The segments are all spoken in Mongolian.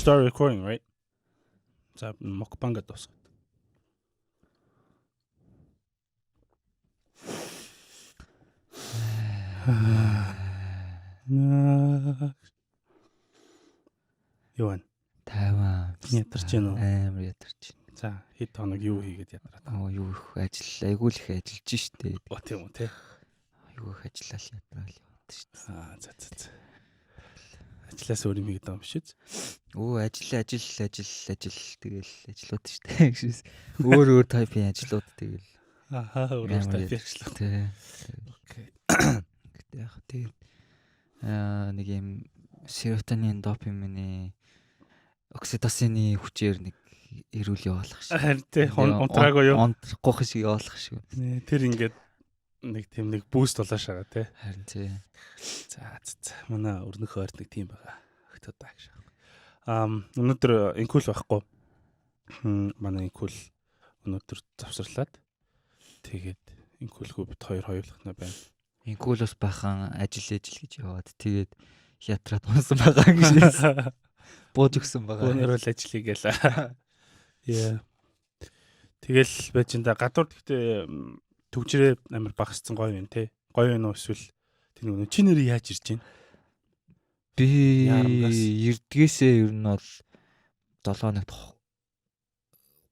Start recording, right? За, mukbang гэдэг дуусгав. Юу вэ? Тайван. Ядарч гин үү? Амар ядарч. За, хэд хоног юу хийгээд ядраад байгаа? Оо, юу их ажил, айгүй л их ажиллаж штэ. Оо, тийм үү те. Айгүй их ажиллал ядраал яваад штэ. Аа, за за за. Ажлаас өөр юм хийгээд байгаа юм биш үү? Өө, ажил, ажил, ажил, ажил, тэгэл ажлууд штэ. Гэвшээс өөр өөр type-ийн ажлууд тэгэл. Ахаа, өөр өөр type-ийн ажлууд. Тий. Okay. Гэтэ яг тэгээд нэг юм серотонин, допамины, окситоцины хүчээр нэг эрүүл яваалах шиг. Харин тий, унтраагүй юу? Унтрахгүй шиг яваалах шиг. Тэр ингээд нэг тийм нэг boost болоо шагаа тий. Харин тий. За за. Манай өрнөх ойрт нэг тийм байгаа. Өгтөө даа гэж. Өнөөдөр инкул байхгүй. Манай инкул өнөөдөр завсарлаад тэгээд инкулгүй бит хоёр хоёулахна байна. Инкул бас бахан ажил ажил гэж яваад тэгээд ятраад унсан байгаа гэж. Бууж өгсөн байгаа. Өнөр л ажил хийгээл. Яа. Тэгэл байж энэ гадуур гэхдээ төвчрээ амар багассан, гоё юм те. Гоё юм уу эсвэл тэр нэг чи нэр яаж ирж байна? Би эрдгээсээ ер нь бол 7 хоногт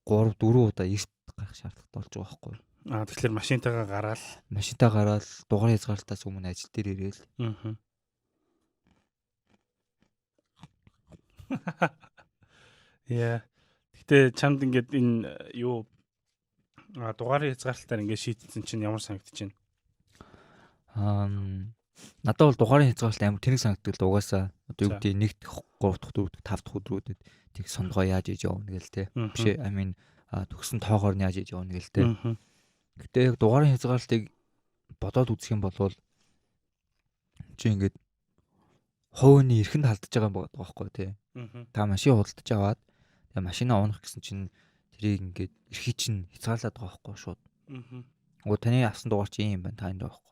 3 4 удаа эрт гарах шаардлагатай болж байгаа байхгүй юу? Аа, тэгэхээр машинтайгаа гараал. Машинтаа гараал, дугаар хязгаарлалтаас өмнө ажил дээр ирээл. Аа. Яа. Гэтэ чамд ингээд энэ юу дугаарын хязгаарлалтаар ингээд шийдсэн чинь ямар санагдаж байна? Надад бол дугаарын хязгаарлалт амар тэнэг санагддаг л угаасаа. Одоо юу гэдэг 1 дахь, 3 дахь, 4 дахь, 5 дахь өдрүүдэд тэг сондгоо яаж иж явна гээл те. Биш ээ, I mean төгсөн тоогоор нь яаж иж явна гээл те. Гэтэ яг дугаарын хязгаарлалтыг бодоод үзэх юм бол чи ингээд хувийн эрхэнд халдаж байгаа юм байгаа байхгүй тий. Та машин худалдаж аваад тэгээ машинаа унах гэсэн чинь тэрийг ингээд эрхий чинь хязгаарлаад байгаа байхгүй шууд. Уг таны авсан дугаар чи юм байна та энэ байхгүй.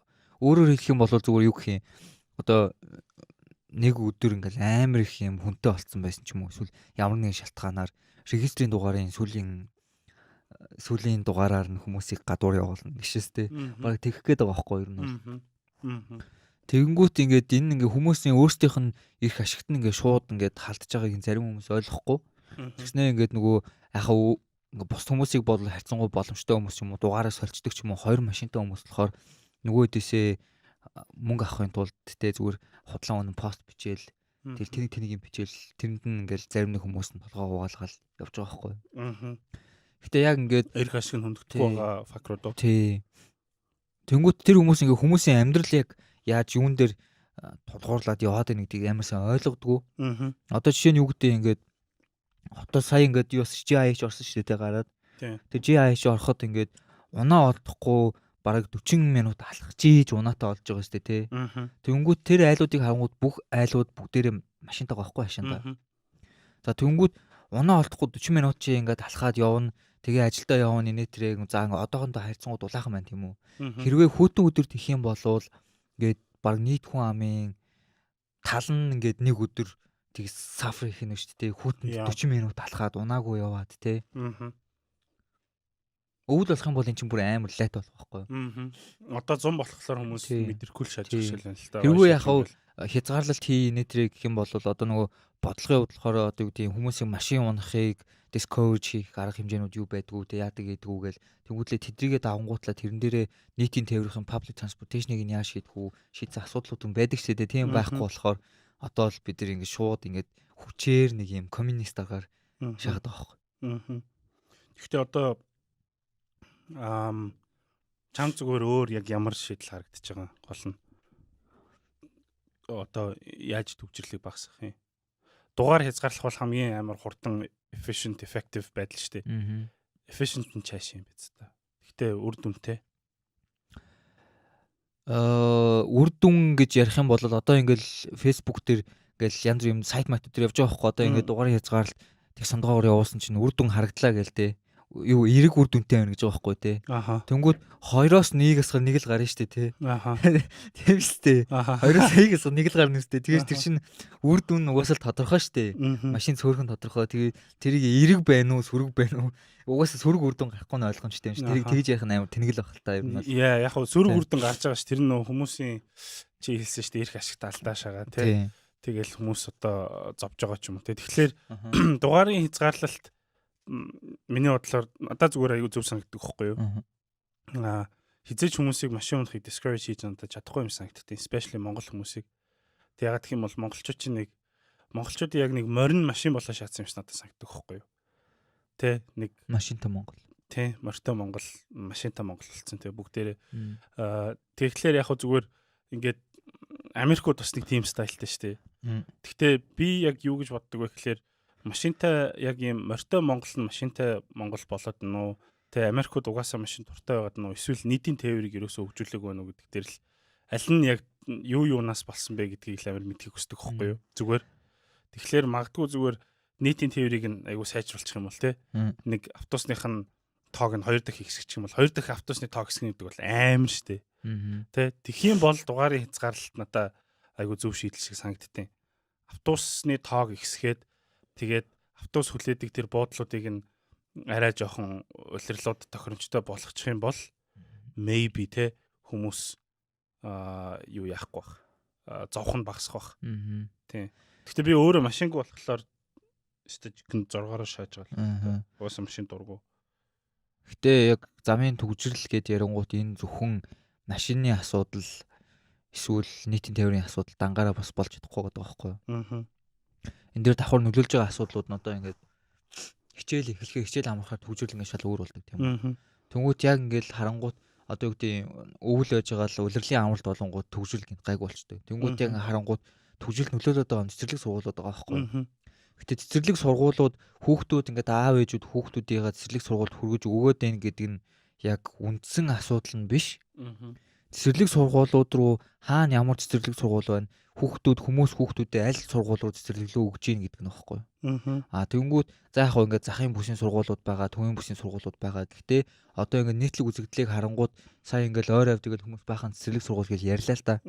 Өөрөөр хэлэх юм бол зүгээр юу гэх юм одоо нэг өдөр ингээл амар их юм хүнтэй болцсон байсан ч юм уу эсвэл ямар нэгэн шалтгаанаар регистрийн дугаарын сүүлийн дугаараар нь хүмүүсийг гадуур явуулна гэшээс те. Бараг тэгэх гээд байгаа байхгүй юу ер нь бол. Тэгэнгүүт ингээд энэ ингээ хүмүүсийн өөрсдийнх нь эрх ашигт нь ингээ шууд ингээд халдж байгааг зарим хүмүүс ойлгохгүй. Тэгснээ ингээд нөгөө яхаа ингээ бус хүмүүсийг бол харьцангуй боломжтой хүмүүс юм уу дугаараа сольцдог ч юм уу хоёр машинтай хүмүүс болохоор нөгөө дэсээ мөнгө авахын тулд те зүгээр худлаа үнэн пост бичээл тэгэл тэнийг тэнийг юм бичээл тэрэнд нь ингээл зарим нэг хүмүүс нь толгоо угаалгаал явж байгаа байхгүй. Гэтэ яг ингээд эрх ашиг нь хүндэтгэхгүй байгаа факторууд уу? Тий. Тэнгүүт тэр хүмүүс ингээ хүмүүсийн амьдрал яг яаж юун дээр тулгуурлаад яваад байна гэдгийг амар сайн ойлгодгоо. Одоо жишээ нь юу гэдэг ингээд одоо сая ингээд юу бас GIH орсон шүү дээ гараад. Тэр GIH ороход ингээд унаа олдохгүй бараг 40 минут алхаж ийж унаатай олж байгаа шүү дээ тий. Тэнгүүт тэр айлуудыг харангууд бүх айлууд бүгдээрээ машинтайгаа байхгүй хашаандаа. За тэнгүүт унаа олдохгүй 40 минут чи ингээд алхаад явна. Тэгээ ажилдаа явна инээ тэрэг за ингээд одоохондоо харьцангуй дулаахан байна тийм үү. Хэрвээ хүүтэн өдөр тэх юм болвол ингээд баг нийт хүн амын тал нь ингээд нэг өдөр тэг сафар хийх нь шүү дээ. Хүүтэнд 40 минут алхаад унаагүй яваад тий. Өвөл болох юм бол эн чинь бүр амар лайт болох байхгүй юу? Одоо 100 болохоор хүмүүс мэдрэхгүй л шааж шил байна л та. Хэрвээ яг хязгаарлалт хий инээ тэрэг гэх юм бол одоо нөгөө бодлогын хувьд болохоор одоо юу гэдэг хүмүүсийн машин унахыг discourage хийх арга хэмжээнүүд юу байдгүй те яадаг гэдгүү гэл тэнгүүтлээ тэдрийгээ давангуутлаа тэрэн дээрээ нийтийн тээврийн public transportation-ыг нь яаж шийдэх үү шийдсэн асуудлууд юм байдаг ч тийм байхгүй болохоор одоо л бид нар ингэ шууд ингээд хүчээр нэг юм коммунист аргаар шахаад байгаа байхгүй. Гэхдээ одоо чам зүгээр өөр яг ямар шийдэл харагдаж байгаа гол нь одоо яаж төвчрлийг багасгах юм? Дугаар хязгаарлах бол хамгийн амар хурдан efficient effective байдал шүү дээ. Efficient нь чааш юм биз та. Гэхдээ үр дүнтэй. Үр дүн гэж ярих юм бол одоо ингээл Facebook дээр ингээл янз бүрийн юм сайт майтууд дээр явж байгаа байхгүй. Одоо ингээд дугаарын хязгаарлалт тэг сондгоогоор явуулсан чинь үр дүн харагдлаа гээл те. Юу, эерэг үр дүнтэй байна гэж байгаа байхгүй тий. Тэнгүүд хоёроос нэг асгаар нэг л гарна штэ тий. Тийм штэ. Хоёроос нэг асгаар нэг л гарна штэ. Тэгээд тэр чинь үр дүн угаасаа л тодорхой штэ. Машин цөөрхөн тодорхой. Тэгээд тэрийг эерэг байна уу, сөрөг байна уу? Угаасаа сөрөг үр дүн гарахгүй нь ойлгомжтой юм шиг. Тэрийг тэгж ярих нь амар тэнэгэл байх л та юм бол. Яа, яг хөө сөрөг үр дүн гарч байгаа ш. Тэр нь нөө хүмүүсийн чи хэлсэн штэ, эрх ашигт алдаа шагаа тий. Тэгэл хүмүүс одоо зовж байгаа ч юм уу тий. Тэгэхээр дугаарын хязгаарлалт миний бодлоор надад зүгээр аягүй зөв санагддаг байхгүй юу? Хэзээ ч хүмүүсийг машин унахыг discourage хийж надад чадахгүй юм санагддаг. Especially монгол хүмүүсийг. Тэг ягаад гэх юм бол монголчууд чинь нэг монголчуудын яг нэг морин машин болоо шаацсан юм шиг надад санагддаг байхгүй юу? Тэ нэг машинтай Монгол. Тэ, морьтой Монгол, машинтай Монгол болсон тэ бүгдээрээ. Тэгэхээр яг хөө зүгээр ингээд Америкууд бас нэг тийм style тай шүү дээ. Гэхдээ би яг юу гэж боддог вэ гэхээр машинтай яг ийм морьтой Монгол нь машинтай Монгол болоод нүү тэ, Америкууд угаасаа машин дуртай байгаад нүү, эсвэл нийтийн тээврийг ерөөсөө хөгжүүлээгүй байна уу гэдэг дээр л аль нь яг юу юунаас болсон бэ гэдгийг л амар мэдхийг хүсдэг байхгүй юу? Зүгээр. Тэгэхээр магадгүй зүгээр нийтийн тээврийг нь айгу сайжруулчих юм бол тэ нэг автобусных нь тоог нь хоёр дахь ихсгчих юм бол, хоёр дахь автобусны тоог ихсгэх гэдэг бол амар штэ. Тэ, тэгэх юм бол дугаарын хязгаарлалт надаа айгу зөв шийдэл шиг санагдтiin. Автобусны тоог ихсгээд, тэгээд автобус хүлээдэг тэр буудлуудыг нь арай жоохон улирлууд тохиромжтой болгочих юм бол maybe те хүмүүс юу яахгүй бах. Зовх нь багасах бах. Тийм. Гэхдээ би өөрөө машингүй болохоор өстой жигэн зоргоороо шааж байгаа. Угаасаа машин дургу. Гэтэ яг замын түгжрэл гэд ярингуут энэ зөвхөн машины асуудал эсвэл нийтийн тээврийн асуудал дангаараа бас болж чадахгүй гэдэг байгаа байхгүй юу? Энэ дээр давхар нөлөөлж байгаа асуудлууд нь одоо ингээд хичээл эхлэхээр, хичээл амрахаар түгжрэл ингээд шал өөр болдог тийм үү. Тэнгүүт яг ингээд харангуут одоо юу гэдэг, өвөл байж байгаа л улирлын амралт болонгууд түгжрэл гинт гайг болчдөг. Тэнгүүт яг харангуут түгжрэл нөлөөлөд байгаа нь цэцэрлэг сургуулиуд байгаа байхгүй юу. Гэтэ цэцэрлэг сургуулиуд хүүхдүүд ингээд аав ээжүүд хүүхдүүдийгээ цэцэрлэг сургуульд хүргэж өгөөд байна гэдэг нь яг үндсэн асуудал нь биш. Цэцэрлэг сургуулиуд руу хаана ямар цэцэрлэг сургууль байна? Хүүхдүүд, хүмүүс хүүхдүүдэд аль сургууль руу цэцэрлэглөө өгж гин гэдэг нь багхгүй юу? Тэнгүүт за яг хөө ингээд захын бүсийн сургуулиуд байгаа, төвийн бүсийн сургуулиуд байгаа. Гэхдээ одоо ингээд нийтлэг үзэгдлийг харангууд сая ингээд ойр авд тэгээд хүмүүс баахан цэцэрлэг сургууль гэж ярьлаа л та.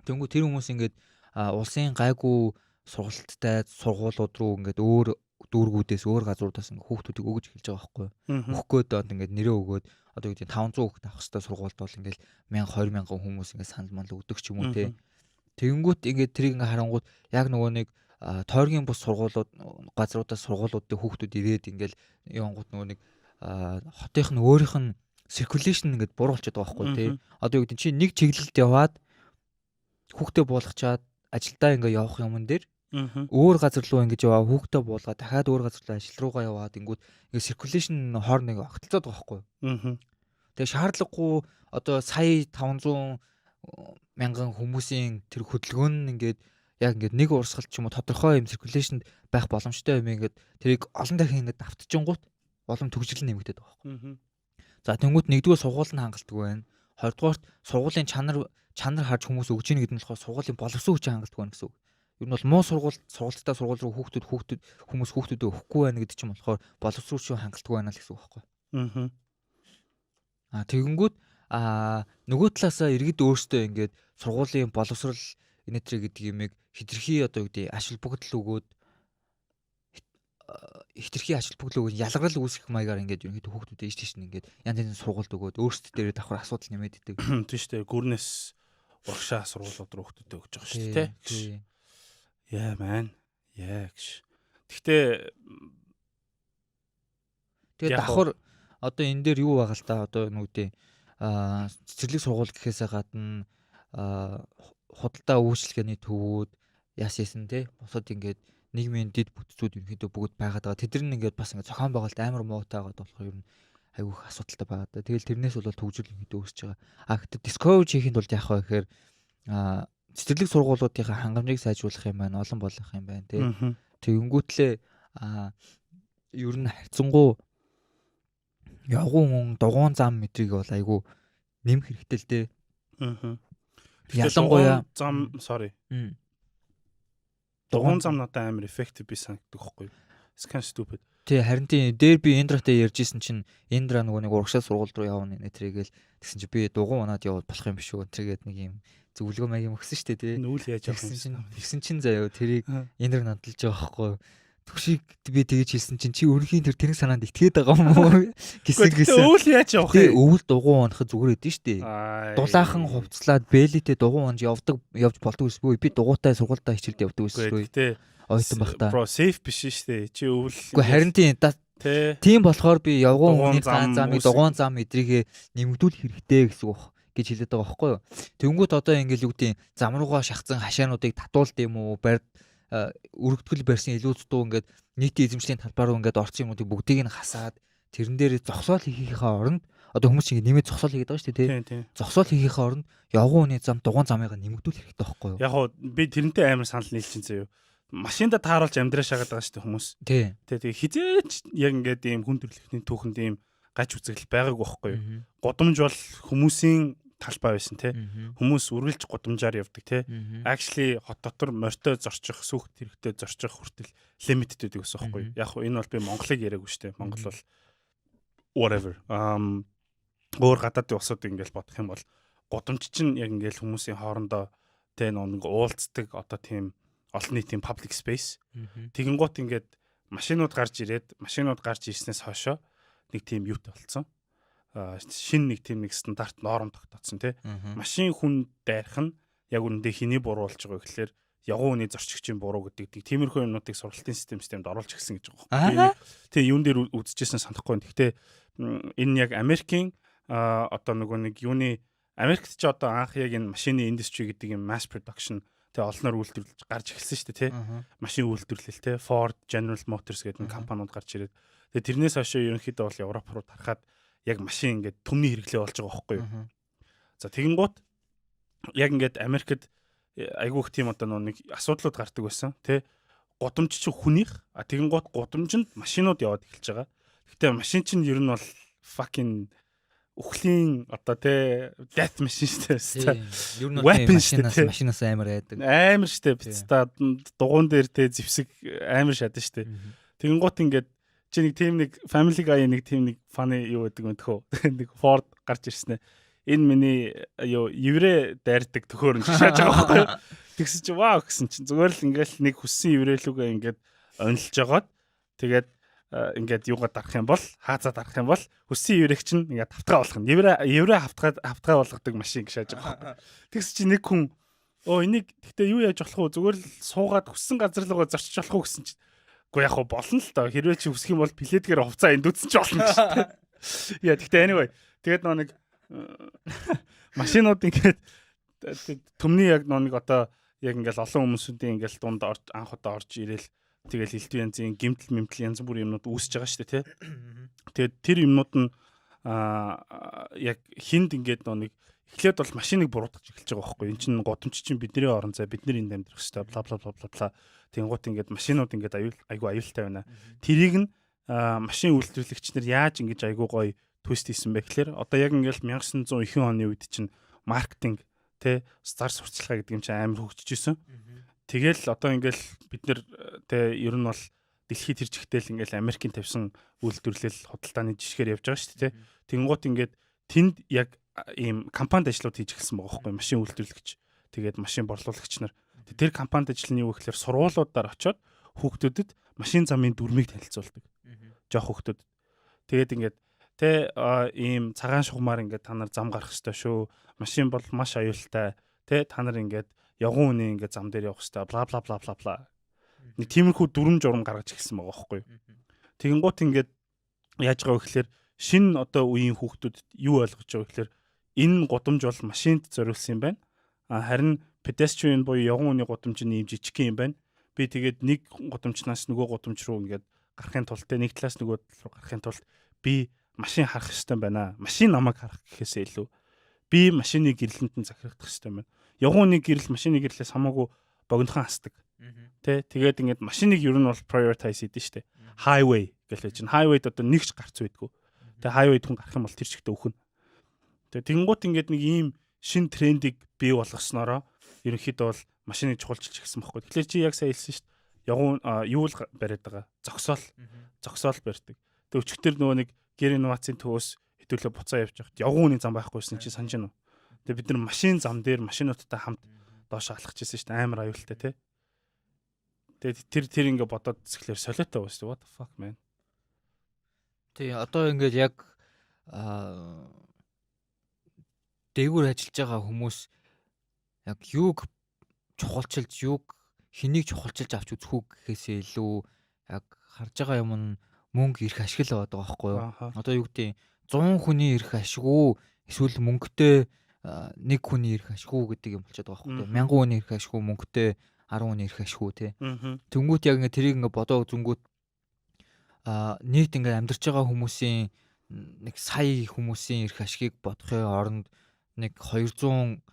Тэнгүүт тэр хүмүүс ингээд улсын гайгүй сургалттай сургуулиуд руу ингээд өөр дүүргүүдээс, өөр газруудаас ингээд хүүхдүүдийг өгөж эхэлж байгаа байхгүй юу? Өгөх гээд одоо ингээд нэрээ өгөөд одоо гэдэг 500 хүүхэд авах хэвээр сургуульд бол ингээд 1000 20 мянган хүмүүс ингээд санал мал өгдөг ч юм уу те. Тэгэнгүүт ингээд тэрийг ингээд харангуут яг нөгөө нэг тойргийн бус сургуулиуд газруудаас сургуулиудын хүүхдүүд ирээд ингээд явангууд нөгөө нэг хотынх нь өөрийнх нь circulation ингээд буруу болчиход байгаа байхгүй тий. Одоо юу гэдэг чи нэг чиглэлд яваад хүүхдээ буулгачаад ажилдаа ингээд явах юмн дээр өөр газар руу ингэж яваа, хүүхдээ буулгаад дахиад өөр газар руу ажил руугаа яваад ингүүд ингээд circulation хооронд ингээд огтлцоод байгаа байхгүй юу. Тэгээ шаардлагагүй одоо сая 500 мянган хүмүүсийн тэр хөдөлгөөн нь ингээд яг ингээд нэг урсгалт ч юм уу тодорхой юм circulation байх боломжтой юм, ингээд тэрийг олон дахин ингээд давтчихингуут улам түгжрэл нэмэгдээд байгаа байхгүй. За, тэнгуут нэгдүгээр сургууль нь хангалтгүй байна. Хоёрдугаарт сургуулийн чанар чанар харж хүмүүс өгж ийн гэдэг нь болохоор сургуулийн боловсон хүчин хангалтгүй байна гэсэн үг. Ер нь бол муу сургууль сургалттай сургууль руу хүүхдүүд хүүхдүүд хүмүүс хүүхдүүдээ өгөхгүй байна гэдэг чинь болохоор боловсруучийн хүчин хангалтгүй байна л гэсэн үг байхгүй. Тэгэнгүүт нөгөө талаасаа иргэд өөрсдөө ингээд сургуулийн боловсрал энэтри гэдэг юмыг хэтэрхий одоо юу гэдэг ач холбогдол өгөөд, хэтэрхий ач холбогдол өгөөд, ялгарл үүсгэх маягаар ингээд ерөнхийдөө хүүхдүүдээ ийш тийш нь ингээд янз янзын сургуульд өгөөд өөрсдөө дээрээ давхар асуудал нэмээд идэг. Тийм шүү дээ. Гүрнээс урагшаа сургуулиуд руу хүүхдүүдээ өгч байгаа шүү дээ. Тий. Yeah man. Yeah гэж. Гэхдээ Тэгээ Яг давхар одоо энэ дээр юу байгаа л та, одоо нүгдээ цэцэрлэг сургууль гэхээсээ гадна худалдаа үйлчилгээний төвүүд яас яасан те, бусад ингээд нийгмийн дэд бүтцүүд ерөнхийдөө бүгд байгаад байгаа. Тэд нар ингээд бас ингээд зохион байгуулалт амар муутай байгаад болохоор ер нь айгүй их асуудалтай байгаа да. Тэгэл тэрнээс бол түгжрэл ерөнхийдөө өсөж байгаа. Гэхдээ discourage хийхэд бол яах вэ гэхээр цэцэрлэг сургуулиудынхаа хангамжийг сайжруулах юм байна, олон болгох юм байна те. Тэгэнгүүтлээ ер нь харьцангуй явган дугуун зам мэдрийг бол айгүй нэмэх хэрэгтэй л дээ. Ялангуяа зам, sorry. Дугуун зам надад амар effective би санагддаг байхгүй юу? It's kind of stupid. Тий, харин тий, дээр би Индратай ярьжсэн чинь Индра нөгөө нэг урагшаа сургууль руу явна нэ тэргээл тэгсэн чинь би дугуй унаад явбал болох юм биш үү тэргээд нэг юм зөвлөгөө маяг юм өгсөн шүү дээ, тий. Нүүл яаж явах Тэгсэн юм чинь тэгсэн чинь заяа тэрийг Аа. Индра надалж байгаа байхгүй. Түгшиг би тэгэж хэлсэн чинь чи өрхийн тэр тэрэг санаанд итгээд байгаа юм уу гэсэн Гэхдээ гэсэн. өвөл яаж явах Тий, юм? өвөл дугуй унахад зүгээр өгдөн шүү дээ. Аа. Дулаахан хувцлаад бэлитэй дугуй унж явдаг явж болдог гэсэн. Би дугуйтай сургуультай хичээлд явдаг Үгүй гэсэн. гэхдээ Ойтон бах та. Bro, safe биш шүү дээ. Чи өвөл Үгүй харин тийм тий. тийм болохоор би явган Дугуйн хүний зам замыг үүсэх. дугуйн зам эдрийгээ нэмэгдүүлэх хэрэгтэй гэсэн үг гэж хэлээд байгаа байхгүй юу. Тэнгүүт одоо ингээл юу гэдэг зам руугаа шахацсан хашаануудыг татуулд юм уу, барь өргөтгөл барьсан илүү дутуу ингээд нийтийн эзэмшлийн талбай руу ингээд орсон юмнуудыг бүгдийг нь хасаад тэрэн дээр зогсоол хийхийнхээ оронд одоо хүмүүс чинь ингээд нэмээд зогсоол хийгээд байгаа шүү дээ, тий. Тийм, тийм. Зогсоол хийхийнхээ оронд явган хүний зам дугуйн замыг нэмэгдүүлэх хэрэгтэй байхгүй юу? Яг хуу би тэрнтэй амар санал нийлчин заяа. Машинда тааруулж амьдраа шагаад байгаа шүү дээ хүмүүс. Тий. Тэ тэгээ хизээч яг ингээд ийм хүн төрөлхтний түүхэнд ийм гач үзэгдэл байгаагүй байхгүй юу? Гудамж бол хүмүүсийн талбай байсан те. Хүмүүс үргэлж гудамжаар явдаг те. Actually хот дотор морьтой зорчих, сүхт хэрэгтэй зорчих хүртэл limited байдаг гэсэн байхгүй юу? Яг хуу энэ бол би Монголыг яриаггүй шүү дээ. Монгол бол whatever. Өөр гадаадын улсууд ингээл бодох юм бол гудамж чинь яг ингээл хүмүүсийн хоорондоо тэ нэг уулздаг одоо тийм олон нийтийн public space. Тэгэнгუут ингээд машинууд гарч ирээд, машинууд гарч ирснээс хойшоо нэг тийм юутай болцсон. Аа, шинэ нэг тийм нэг стандарт норм тогтооцсон тий. Машин хүн дайрах нь яг үнэндээ хэний буруу болж байгаа вэ гэхлээр явган үний зорчигчийн буруу гэдэг тиймэрхүү юмнуудыг сургалтын системд оруулж ирсэн гэж байгаа байхгүй. Тий, юун дээр үзчихсэн санахгүй байна. Гэхдээ энэ яг Америкийн одоо нөгөө нэг юуны Америкт ч одоо анх яг энэ машины industry гэдэг юм mass production тэгээ олноор үйлдвэрлэж гарч эхэлсэн шүү дээ, тий. Машин үйлдвэрлэл, тий. Ford, General Motors гэдэг нэг компаниуд гарч ирээд тэгээ тэрнээс хойш ерөнхийдөө бол Европ руу тарахад яг машин ингээд түмний хэрэглээ болж байгаа байхгүй юу. За, тэгэнгუут яг ингээд Америкт айгүйх тийм одоо нэг асуудлууд гардаг байсан, тий. Гудамж чинь хүнийх, а тэгэнгუут гудамжинд машинууд яваад эхэлж байгаа. Гэхдээ машин чинь ер нь бол fucking үхлийн одоо тий death machine шүү дээ. Ер нь машинаас машинаас амар айдаг. Амар шүү дээ. Бицта дугуун дээр тий зэвсэг амар шатна шүү дээ. Тэгэнгუут ингээд чи нэг тийм нэг Family Guy нэг тийм нэг funny юу гэдэг юм тхөө. Нэг Ford гарч ирсэн ээ. Энэ миний юу еврей дайрдаг төхөөрөмж шааж байгаа байхгүй юу? Тэгсэн чи вау гэсэн чинь зүгээр л ингээл нэг хүссэн еврейлүүгээ ингээд онилж жагаад тэгээд ингээд юугаа дарах юм бол, хаазаа дарах юм бол хүссэн еврейг чинь ингээд хавтгаа болгоно. Еврей еврей хавтгаа хавтгаа болгодог машин гэж шааж байгаа байхгүй. Тэгсэн чи нэг хүн өө энийг тэгтээ юу яаж болох вэ? Зүгээр л суугаад хүссэн газар руугаа зорчиж болох уу гэсэн чинь үгүй яг хуу болно л доо. Хэрвээ чи хүсэх юм бол пледгээр хувцаа эндүүдсэн ч болно гэж тэ. Яа, тэгтээ anyway тэгээд нөө нэг машинууд ингээд төмний яг нөө нэг одоо яг ингээл олон хүмүүсүүдийн ингээл дунд анх удаа орж ирээл тэгэл элдв янзын гимтэл мэмтэл янз бүрийн юмнууд үүсэж байгаа шүү дээ, тий. Тэгээд тэр юмнууд нь яг хинд ингээд нөө нэг эхлээд бол машиныг буруутгаж эхэлж байгаа байхгүй. Эн чинь гудамж чинь бидний орон зай, бид нар энд амьдрах хэрэгтэй, бла бла бла бла бла. Тэнгуут ингээд машинууд ингээд аюул айгу аюултай байна. Тэрийг нь машин үйлдвэрлэгч нар яаж ингэж айгу гоё twist хийсэн бэ гэхээр одоо яг ингээд 1900 ихэнх оны үед чинь маркетинг тэ зар сурталчилгаа гэдэг юм чинь амар хөгжиж исэн. Тэгэл одоо ингээл бид нэр тэ ер нь бол дэлхийд тэр чигтэл ингээл Америкийн тавьсан үйлдвэрлэл худалдааны жишгээр явж байгаа шүү дээ, тэ. Тэнгуут ингээд тэнд яг ийм компанид ажлууд хийж эхэлсэн байгаа байхгүй, машин үйлдвэрлэгч. Тэгээд машин борлуулагч нар. Тэр компанид ажил нь юу гэхээр сургуулиудаар очиод хүүхдүүдэд машин замын дүрмийг танилцуулдаг. Жоох хүүхдүүд. Тэгээд ингээд тэ ийм цагаан шугамаар ингээд та нар зам гарах ёстой шүү. Машин бол маш аюултай. Тэ та нар ингээд явган үнэ ингээд зам дээр явах ёстой. Бла бла бла бла бла. Нэг тиймэрхүү дүрм журам гаргаж эхэлсэн байгаа байхгүй юу. Тэгэнгუут ингээд яаж байгаа вэ гэхээр шинэ одоо үеийн хүүхдүүд юу ойлгож байгаа вэ гэхээр энэ гудамж бол машинд зориулсан юм байна. А харин pedestrian буюу явган үний гудамж нь ийм жижиг юм байна. Би тэгээд нэг гудамжнаас нөгөө гудамж руу ингээд гарахын тулд те нэг талаас нөгөө тал руу гарахын тулд би машин харах хэрэгтэй байна. Машин намайг харах гэхээсээ илүү би машины гэрлэнт нь захирагдах хэрэгтэй байна. Явган үний гэрэл машины гэрлээс хамаагүй богинохон хасдаг. Тэ тэгээд ингээд машиныг ер нь бол prioritize хийдэж штэ. Highway гэж чинь highway-д одоо нэг ч гарц байдгүй. Тэгээ highway-д хүн гарах юм бол тэр чигтээ өхөн. Тэгээ тэгэнгუут ингээд нэг ийм шин трендийг бий болгосноороо ерөнхийдөө бол машиныг чухалчилж эхэлсэн байхгүй. Тэгэхээр чи яг сая хэлсэн шүү дээ. Явган юу л бариад байгаа. Зогсоол. Зогсоол барьдаг. Тэгээ өчигдөр нөгөө нэг гэр инновацийн төвөөс хэдүүлээ буцаа явж байхад явган үний зам байхгүйсэн чи санаж байна уу? Тэгээ бид нар машин зам дээр машинуудтай хамт доош алхаж ирсэн шүү дээ. Амар аюултай, тий. Тэгээд тэр ингээ бодоод үзэхлээр солиотой байна шүү дээ. What the fuck, man. Тий, одоо ингээд яг дээгүүр ажиллаж байгаа хүмүүс яг юуг чухалчилж, юуг хэнийг чухалчилж авч үзэх үү гэхээсээ илүү яг харж байгаа юм нь мөнгө, эрх ашиг л байгаа байхгүй юу? Одоо юу гэдэг, 100 хүний эрх ашиг уу, эсвэл мөнгөтэй нэг хүний эрх ашиг уу гэдэг юм болчиход байгаа байхгүй юу? 1000 хүний эрх ашиг уу, мөнгөтэй 10 хүний эрх ашиг уу, тий. Тэнгүүт яг ингээ тэрийг ингээ бодоо үзэнгүүт нийт ингээ амьдарч байгаа хүмүүсийн нэг сая хүмүүсийн эрх ашигыг бодохын оронд нэг 200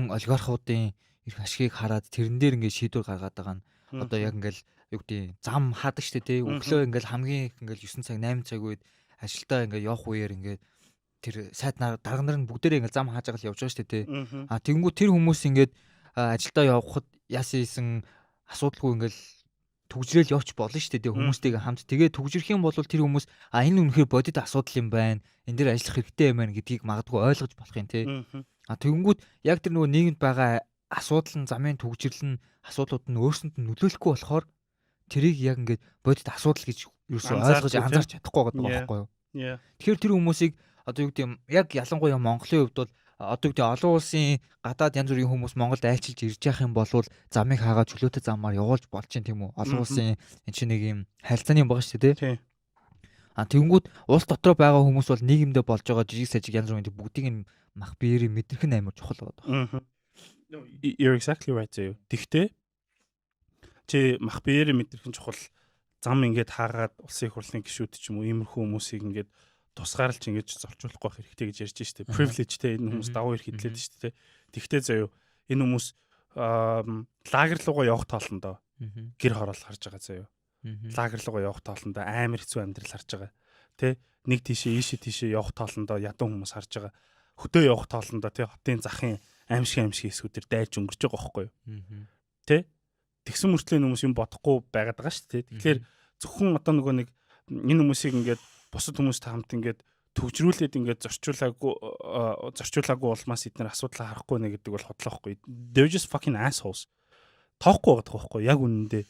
олигархуудын эрх ашигыг хараад тэрэн дээр ингээ шийдвэр гаргаад байгаа нь одоо яг ингээл юу гэдэг, зам хаадаг штэ, тий. Өглөө ингээл хамгийн их ингээл 9 цаг, 8 цаг үед ажилдаа ингээ явах үеэр ингээд тэр сайд дарга нар нь бүгдээрээ ингээл зам хааж байгаа л явж байгаа штэ, тий. А тэгэнгүүт тэр хүмүүс ингээд ажилдаа явхад яасан хийсэн асуудалгүй ингээл түгжрээл явж болно шүү дээ, хүмүүстэйгээ хамт. Тэгээ түгжрэх юм бол тэр хүмүүс а энэ үнэхээр бодит асуудал юм байна. Энэ дээр ажиллах хэрэгтэй юм байна гэдгийг магадгүй ойлгож болох юм, тий. А тэгэнгүүт яг тэр нөгөө нийгэмд байгаа асуудал нь, замын түгжрэл нь, асуудлууд нь өөрсөнд нь нөлөөлөхгүй болохоор тэрийг яг ингээд бодит асуудал гэж ерөөсөө ойлгож анзаарч чадахгүй байгаа байхгүй юу? Тэгэхээр тэр хүмүүсийг одоо юу гэдэг юм, яг ялангуяа Монголын хувьд бол одоо юу гэдэг, олон улсын гадаад янз бүрийн хүмүүс Монголд айлчилж ирж явах юм бол замыг хаагаа чөлөөтэй замаар явуулж болж чинь, тийм үү? Олон улсын энэ чинь нэг юм харилцааны юм байгаа шүү дээ, тийм. А тэгэнгүүт улс дотроо байгаа хүмүүс бол нийгэмдээ болж байгаа жижиг сажиг янз бүрийн бүгдийг нь мах биеэрээ мэдрэх нь амар чухал байгаа. You're exactly right заяа. Тэгтээ чи мах биеэрээ мэдрэх нь чухал, зам ингээд хаагаад улсын их хурлын гишүүд ч юм уу, иймэрхүү хүмүүсийг ингээд тусгаарлаж ингэж зорчуулахгүй байх хэрэгтэй гэж ярьж штэ. Privilege те, энэ хүмүүс давуу эрх хэдлээд штэ. Тэгтээ заяа, энэ хүмүүс лагер руугаа явах тоолондоо гэр хороол харж байгаа заяа. Лагер руугаа явах тоолондоо амар хэцүү амьдрал харж байгаа. Тэ, нэг тийшээ ийшээ тийшээ явах тоолондоо ядуу хүмүүс харж байгаа. Хөдөө явах тоолондоо, тэ, хотын захын аимшиг аимшиг хэсгүүдээр дайрч өнгөрч байгаа байхгүй юу? Тэ? Тэгсэн мөртлөө хүмүүс юм бодохгүй байгаад байгаа шүү дээ. Тэгэхээр зөвхөн одоо нөгөө нэг энэ хүмүүсийг ингээд бусад хүмүүстэй хамт ингээд төгжрүүлээд ингээд зорчуулаагүй улмаас эдгээр асуудлаа харахгүй нэ гэдэг бол худлаа байхгүй. They're just fucking assholes. Тоохгүй байгаа байхгүй яг үнэндээ.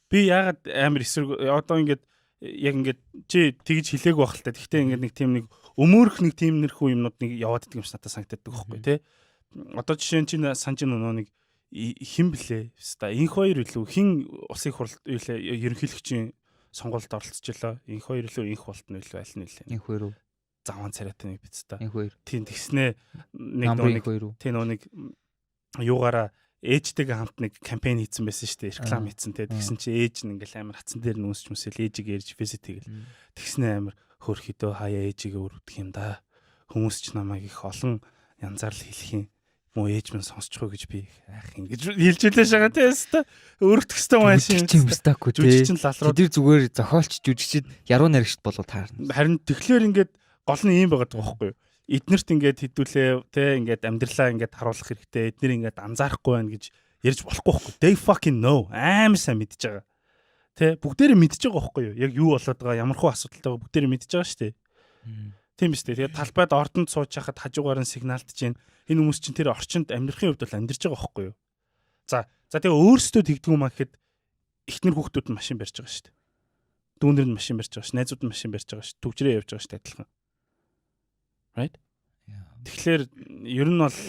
Би яагаад амар эсрэг одоо ингээд яг ингээд чи тэгж хэлээгүй байх л та. Гэхдээ ингээд нэг тийм нэг өмөөрөх нэг тийм нэрхүү юмнууд нэг яваад идэх юм шиг надад санагддаг байхгүй, тий. Одоо жишээ нь чи санаж нөгөө нэг хэн блэ? Ста инх хоёр илүү хин улсын хурал юу лээ, ерөнхийлөгчийн сонгуульд оролцож илаа. Инх хоёр илүү, инх болт нь илүү, аль нь илээ? Инх хоёр уу? Заван царайтай нэг биз та. Инх хоёр. Тийм, тэгснээ нэг нөгөө нэг тийм нөгөө нэг юугаараа ээжтэйгээ хамт нэг кампань хийсэн байсан шүү дээ. Реклам хийсэн те. Тэгсэн чи ээж нь ингээл амар хатсан дээр нүүсч мүсэл ээжигээ ирж visit хийгэл. Тэгснээ амар хөөрхөдөө хаяа ээжигээ өрөвдөх юм да. Хүмүүс ч намайг их олон янзаар л хэлэх юм, муу ээж минь сонсчихоо гэж би айх ингэж хэлж илээ шагаа те өстө өрөвдөх хэвээр машин юм стаку те, жүжигчин лалруу. Тэр зүгээр зохиолч, жүжигчд, яруу найрагчд болов таарна. Харин тэгэхээр ингээд гол нь ийм байгаад байгаа байхгүй юу? Эднэрт ингээд хэдүүлээ те, ингээд амьдралаа ингээд харуулах хэрэгтэй, эднэр ингээд анзаарахгүй байна гэж ярьж болохгүй байхгүй. They fucking know, амар сайн мэдж байгаа те, бүгдээрээ мэдж байгаа байхгүй юу? Яг юу болоод байгаа, ямар хуу асуудалтай байгаа бүгдээрээ мэдж байгаа шүү дээ. Тийм биз дээ. Тэгээд талбайд ордонд сууж хахад хажуугаар нь сигналдж гин. Энэ хүмүүс чинь тэр орчинд амьдрахын хувьд бол амьдарч байгаа байхгүй юу? За, тэгээ өөрсдөө тэгдэг юм а гэхэд эхнэр хүүхдүүд нь машин барьж байгаа шүү дээ. Дүүнер нь машин барьж байгаа ш, найзууд нь машин барьж байгаа ш, түгжрээ явж байгаа шүү дээ, адилхан. Right? Тэгэхээр ер нь бол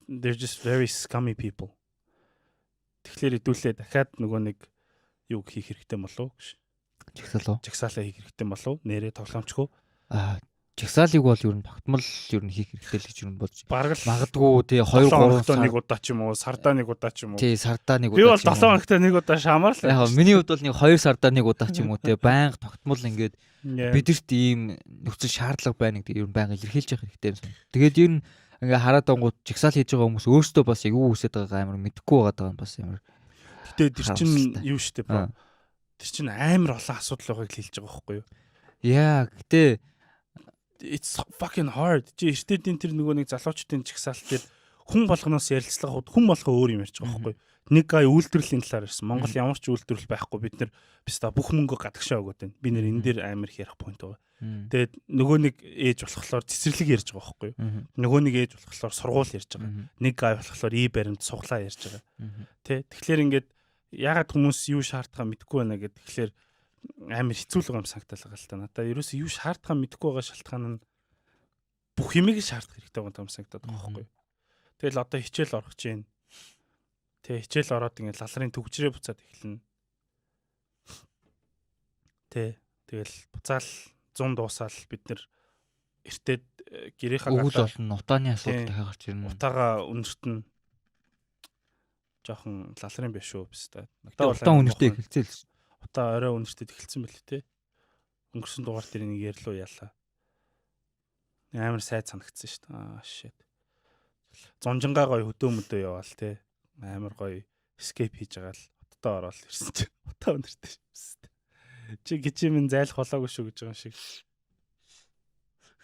they're just very scummy people. Тэгэхээр хэдүүлээ дахиад нөгөө нэг юу хийх хэрэгтэй болов уу гэж. Жагсаал уу? Жагсаалаа хийх хэрэгтэй болов уу? Нэрээ тоглоомчгүй. Аа, жагсаалыг бол ер нь тогтмол ер нь хийх хэрэгтэй л гэж ер нь бодож. Бараг л магадгүй тий 2 3 сар нэг удаа ч юм уу, сардаа нэг удаа ч юм уу. Тий, сардаа нэг удаа. Би бол 7 хоногт нэг удаа шаамар л. Яг миний хувьд бол нэг 2 сардаа нэг удаа ч юм уу, тий, байнга тогтмол ингээд бидэрт ийм нөхцөл шаардлага байна гэдэг ер нь байнга илэрхийлж явах хэрэгтэй юм сан. Тэгээд ер нь ингээ хараад ангууд жагсаал хийж байгаа хүмүүс өөрсдөө бас яг юу хүсэж байгаагаа амар мэдэхгүй байгаа юм бас амар. Гэтэ тэр чин юу штэ, bro. Тэр чин амар олон асуудал байгааг л хэлж байгаа байхгүй юу? Яа, гэтэ it's fucking hard. Чи эртээдийн тэр нөгөө нэг залуучдын жагсаалт дээр Хүн болгоноос ярилцлага авахад хүн болго өөр юм ярьж байгаа байхгүй. Нэг гай үйлдвэрлэлийн талаар ярьсан. Монгол ямар ч үйлдвэрлэл байхгүй. Бид нэр биста бүх мөнгө гадагшаа өгөөд байна. Би нэр энэ дээр амар их ярих point байгаа. Тэгээд нөгөө нэг ээж болохоор цэцэрлэг ярьж байгаа байхгүй юу? Нөгөө нэг ээж болохоор сургууль ярьж байгаа. Нэг гай болохоор ий баримт суглаа ярьж байгаа. Тэ, тэгэхээр ингээд ягаад хүмүүс юу шаардахаа мэдэхгүй байна гэдэг, тэгэхээр амар хэцүү л байгаа юм санагдал байгаа л та. Надаа ерөөсөө юу шаардахаа мэдэхгүй байгаа шалтгаан нь бүх юмыг шаардах хэрэгтэй байгаа юм санагдаад байгаа байхгүй юу? Тэгэл одоо хичээл орох чинь. Тэ, хичээл ороод ингээд лалрын түгжрээ буцаад эхэлнэ. Тэ, тэгэл буцаал 100 дуусаал бид нэр эртээд гэрийнхаа өвөл болно, утааны асуудал дахиад гарч ирнэ. Утаага өнөртөн жоохон лалрын биш үү биз та. Надад бол утаа үнэртэй эхэлцээ л. Утаа орой үнэртэй эхэлсэн байл те. Өнгөрсөн дугаар дээр нэг ярьлуу яалаа. Амар сайд санагдсан шүү дээ. Аа, shit. Зунжингаа гоё хөдөө мөдөө яваал те. Амар гоё escape хийж байгаа л утаа ороод ирсэн чинь утаа үнэртэй шүү дээ. Чи гिचи минь зайлах болоогүй шүү гэж байгаа юм шиг.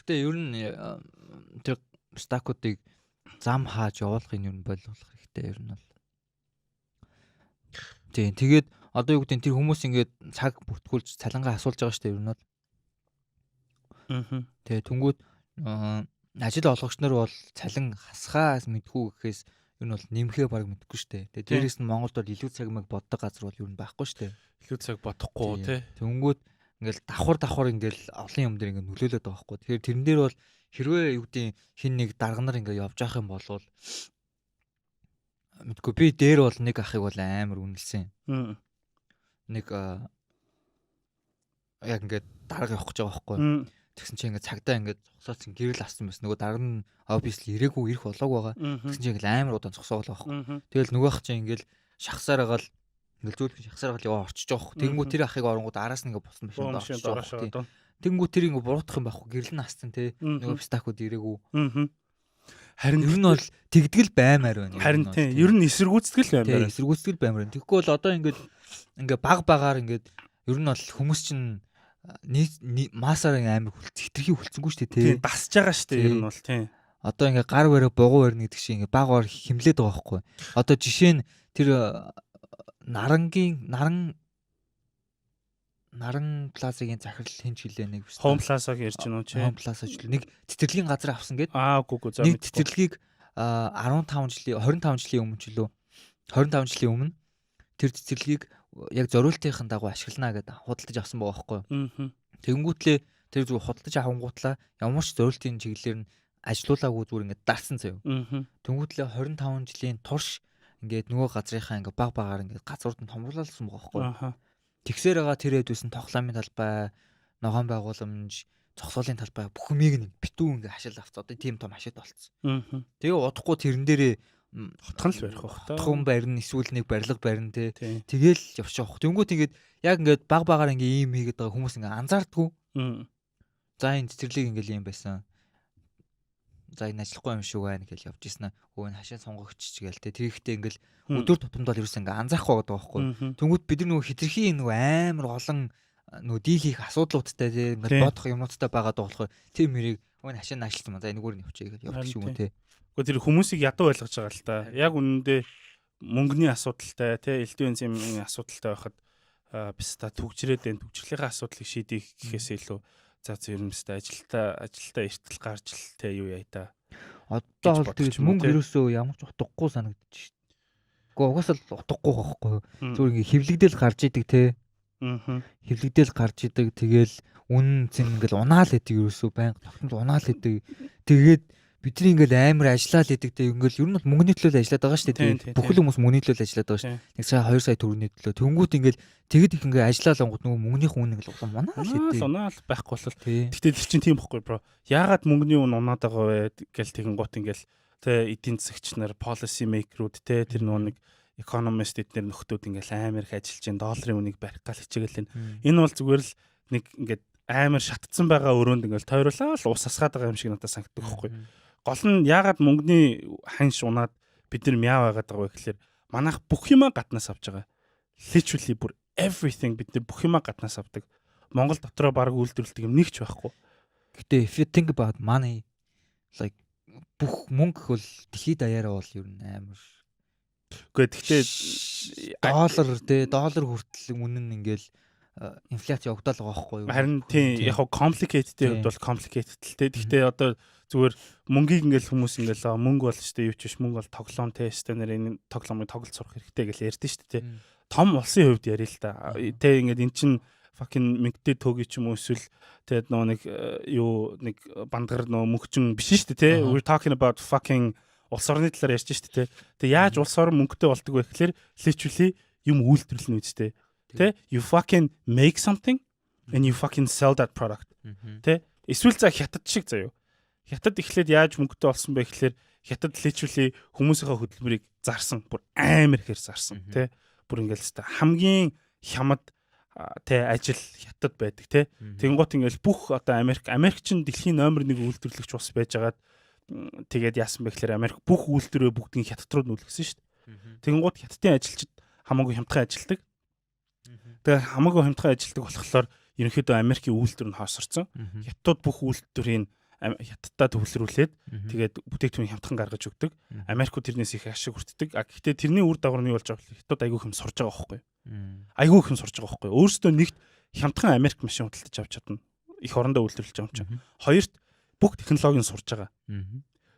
Гэтэ ер нь тэр стакуудыг зам хааж явуулахын ер нь боловсруулах хэрэгтэй ер нь бол. Тийм, тэгээд одоо юу гэдэг, тэр хүмүүс ингээд цаг бүртгүүлж цалингаа асуулж байгаа шүү дээ ер нь бол. Тэгээ түнгүүд ажил олгогч нар бол цалин хасхаа мэдхүү гэхээс ер нь бол нэмхээ баг мэдэхгүй шүү дээ. Тэгээ дээрэс нь Монголд бол илүү цаг мэг боддог газар бол ер нь байхгүй шүү дээ. Илүү цаг бодохгүй тий. Тэнгүүд ингээл давхар давхар ингээл олон юм дээр ингээд нөлөөлөд байгаа байхгүй. Тэгэхээр тэрэн дээр бол хэрвээ юу гэдэг хин нэг дарга нар ингээд явж явах юм бол мэдгүй, би дээр бол нэг ахыг бол амар үнэлсэн. Нэг яг ингээд дарга явах гэж байгаа байхгүй. Тэгсэн чинь ингээд цагдаа ингээд зогсоодсон, гэрэл ассан байсан. Нөгөө дарга нь obviously ирээгүй, ирэх болоог байгаа. Тэгсэн чинь ингээд амар удаан зогсоог л байхгүй. Тэгэл нөгөө ах чинь ингээд шахсаар байгаа л ингээд зөөлхөн шахсаар байгаа л яваа орчиж байгаа байхгүй. Тэнгүү тэр ахыг оронгууд араас нь ингээд бусан машинд орчиж байгаа байхгүй. Тэнгүү тэр ингээд буруутах юм байхгүй. Гэрэл нь ассан те. Нөгөө пстакууд ирээгүй. Харин ер нь бол тэгдгэл баймаар байна. Харин тийм. Ер нь эсэргүүцтгэл баймаар байна. Эсэргүүцтгэл баймаар байна. Тэгэхгүй бол одоо ингээд ингээ баг багаар ингээд ер нь бол хүмүүс чинь маасаар амар хитрхи хүлцэнгүй шүү дээ тий. Дасж байгаа шүү дээ ер нь бол тий. Одоо ингээ гар бариа бугуй барина гэдэг шиг ингээ баг багаар химлээд байгаа байхгүй. Одоо жишээ нь тэр нарангийн наран Наран Плазагийн захирал хин ч гэлээ нэг Home Plaza-г ярьж байна уу чи? Home Plaza ч нэг цэцэрлэгийн газар авсан гээд. Аа, үгүй үгүй, за. Нэг цэцэрлэгийг 15 жилийн, 25 жилийн өмнө ч лөө, 25 жилийн өмнө тэр цэцэрлэгийг яг зориултын дагуу ашиглана гэдэг худалдаж авсан байгаа байхгүй. Тэгэнгүүтлээ тэр зүгээр худалдаж авангуутлаа ямар ч зориултын чиглэлээр нь ажилуулаагүй, зүгээр ингээд дарсан заяа. Тэнгүүтлээ 25 жилийн турш ингээд нөгөө газрынхаа ингээд баг багаар ингээд газрууд нь томруулсан байгаа байхгүй. Тэгсээр байгаа тэр хэдүүсэн тоглоомын талбай, ногоон байгууламж, зогсоолын талбай бүх юмыг нь битүү ингээ хашил авц. Одоо тийм том хашид болцсон. Тэгээ удахгүй тэрэн дээрээ хотхон л барих бах та. Хотхон барина, эсвэл нэг барилга барина те. Тэгээл явчих واخ. Тэнгүүт ингээд яг ингээд баг багаар ингээ ийм хийгээд байгаа хүмүүс ингээ анзаардгүй. За, энэ цэцэрлэг ингээл юм байсан. За, энэ ажиллахгүй юм шиг байна гэж явж ирсэн. Өө, энэ хашаа сонгогч ч гээл те. Тэр ихтэй ингээл өдөр тутамд бол ерөөсөн ингээ анзаарахгүй байгаа байхгүй. Тэнгүүт бид нар нөгөө хитрхи нөгөө амар олон нөгөө дийл хийх асуудлуудтай те, ингээд бодох юмнуудтай байгаа болохоор тэр мэрийг өө, энэ хашаа наашлсан маа. За, энэгээр нь явчих гэж явчих юм уу те. Гэхдээ тэр хүмүүсийг ядуу ойлгож байгаа л та. Яг үнэндээ мөнгөний асуудалтай те, элдв янзын асуудалтай байхад биста түгжрээд энэ түгжрэлийнхээ асуудлыг шийдэх гэхээс илүү за за, ер нь биста ажилтаа ажилтаа эртэл гарч л те, юу яа та. Одоо бол тэр мөнгө ерөөсөө ямар ч утгагүй санагдчих шít. Гэхдээ угаасаа л утгагүй байхгүй юу? Зүгээр ингээ хэвлэгдэл гарч идэг те. Хэвлэгдэл гарч идэг, тэгэл үнэн зэн ингээл унаал идэг, ерөөсөө байнга тогтмол унаал идэг. Тэгээд бидний ингээл амар ажиллаад идэг те, ингээл ер нь бол мөнгөний төлөө ажиллаад байгаа шүү дээ. Бүхэл хүмүүс мөнгөний төлөө ажиллаад байгаа шүү дээ. 1 сая, 2 сая төгрөгийн төлөө. Тэнгүүт ингээл тэгэд их ингээ ажиллаад ангууд нөгөө мөнгөнийх үн ингээл улам унаал идэг. Унаал байхгүй бол. Тэгтэл тэр чинь тийм бохгүй, bro. Яагаад мөнгөний үн унаад байгаа вэ гэл тэгэн гут ингээл те, эдийн засагч нар, policy maker-үүд те, тэр нөгөө нэг economist эднэр нөхдүүд ингээл амар их ажиллаж чинь долларын үнийг барих гал хичээгээл. Энэ бол зүгээр л нэг ингээд амар шатцсан байгаа өрөөнд ингээл тойруулаа л ус асгаад байгаа юм шиг надад санагддаг байхгүй. Гол нь яагаад мөнгөний ханш унаад бид нар мяа байгаад байгаа вэ гэхэлэр манайх бүх юмаа гаднаас авч байгаа. Literally бүр everything, бид нар бүх юмаа гаднаас авдаг. Монгол дотроо баг үйлдвэрлэдэг юм нэг ч байхгүй. Гэтэ if you think about money, like Бүх мөнгө бол дэлхийд даяараа бол ер нь амар. Үгүй, гэхдээ доллар те, доллар хүртэл үнэн нь ингээл инфляц явагдал байгаа байхгүй юу? Харин тийм, яг хав complicated-ийн хувьд бол complicated л те. Гэхдээ одоо зүгээр мөнгийг ингээл хүмүүс ингээл мөнгө бол шүү дээ, юу ч биш, мөнгө бол тоглоом те, өстой нэр энэ тоглоомыг тоглож сурах хэрэгтэй гэж ярьдэн шүү дээ те. Том улсын хувьд ярил л та. Тэ, ингээд эн чин fucking мөнгөтэй төөгүй ч юм уу, эсвэл тэгээд нөгөө нэг юу нэг бандгар нөгөө мөнгөчин биш шүү дээ те. We're talking about fucking улс орны талаар ярьж шүү дээ те. Тэгээ яаж улс орн мөнгөтэй болдог вэ гэхээр literally юм үйлдвэрлэнэ үстэй. Тэ, you fucking make something and you fucking sell that product. Тэ, эсвэл за Хятад шиг заяо. Хятад эхлээд яаж мөнгөтэй болсон бэ гэхээр Хятад literally хүмүүсийнхээ хөдөлмөрийг зарсан. Бүр амар ихээр зарсан. Тэ, бүр ингээл хэвээр хамгийн хямд тэ ажил Хятад байдаг тэ. Тэнгуут ингээл бүх одоо Америк чинь дэлхийн номер 1 үйлдвэрлэгч улс байжгаад, тэгээд яасан бэ гэхээр Америк бүх үйлдвэрээ бүгдийг Хятад руу нүүлгэсэн шүү дээ. Тэнгуут Хятадын ажилчид хамаагүй хямдхан ажилдаг. Тэгээ хамаагүй хямдхан ажилдаг болохоор ерөнхийдөө Америкийн үйлдвэр нь хоосорсон. Хятадууд бүх үйлдвэрийг Хятаддаа төвлөрүүлээд, тэгээд бүтээгдэхүүн хямдхан гаргаж өгдөг. Америкууд тэрнээс их ашиг хүртдэг. А гэхдээ тэрний үр дагавар нь юу болж байгаа вэ? Хятад айгүй хэм сурж байгаа байхгүй юу? Айгүй хэм сурж байгаа байхгүй юу? Өөрөөсөө нэгт хямдхан Америк машин худалдаж авч чадна. Их орондоо үйлдвэрлэж байгаа юм чинь. Хоёрт бүх технологиг сурж байгаа.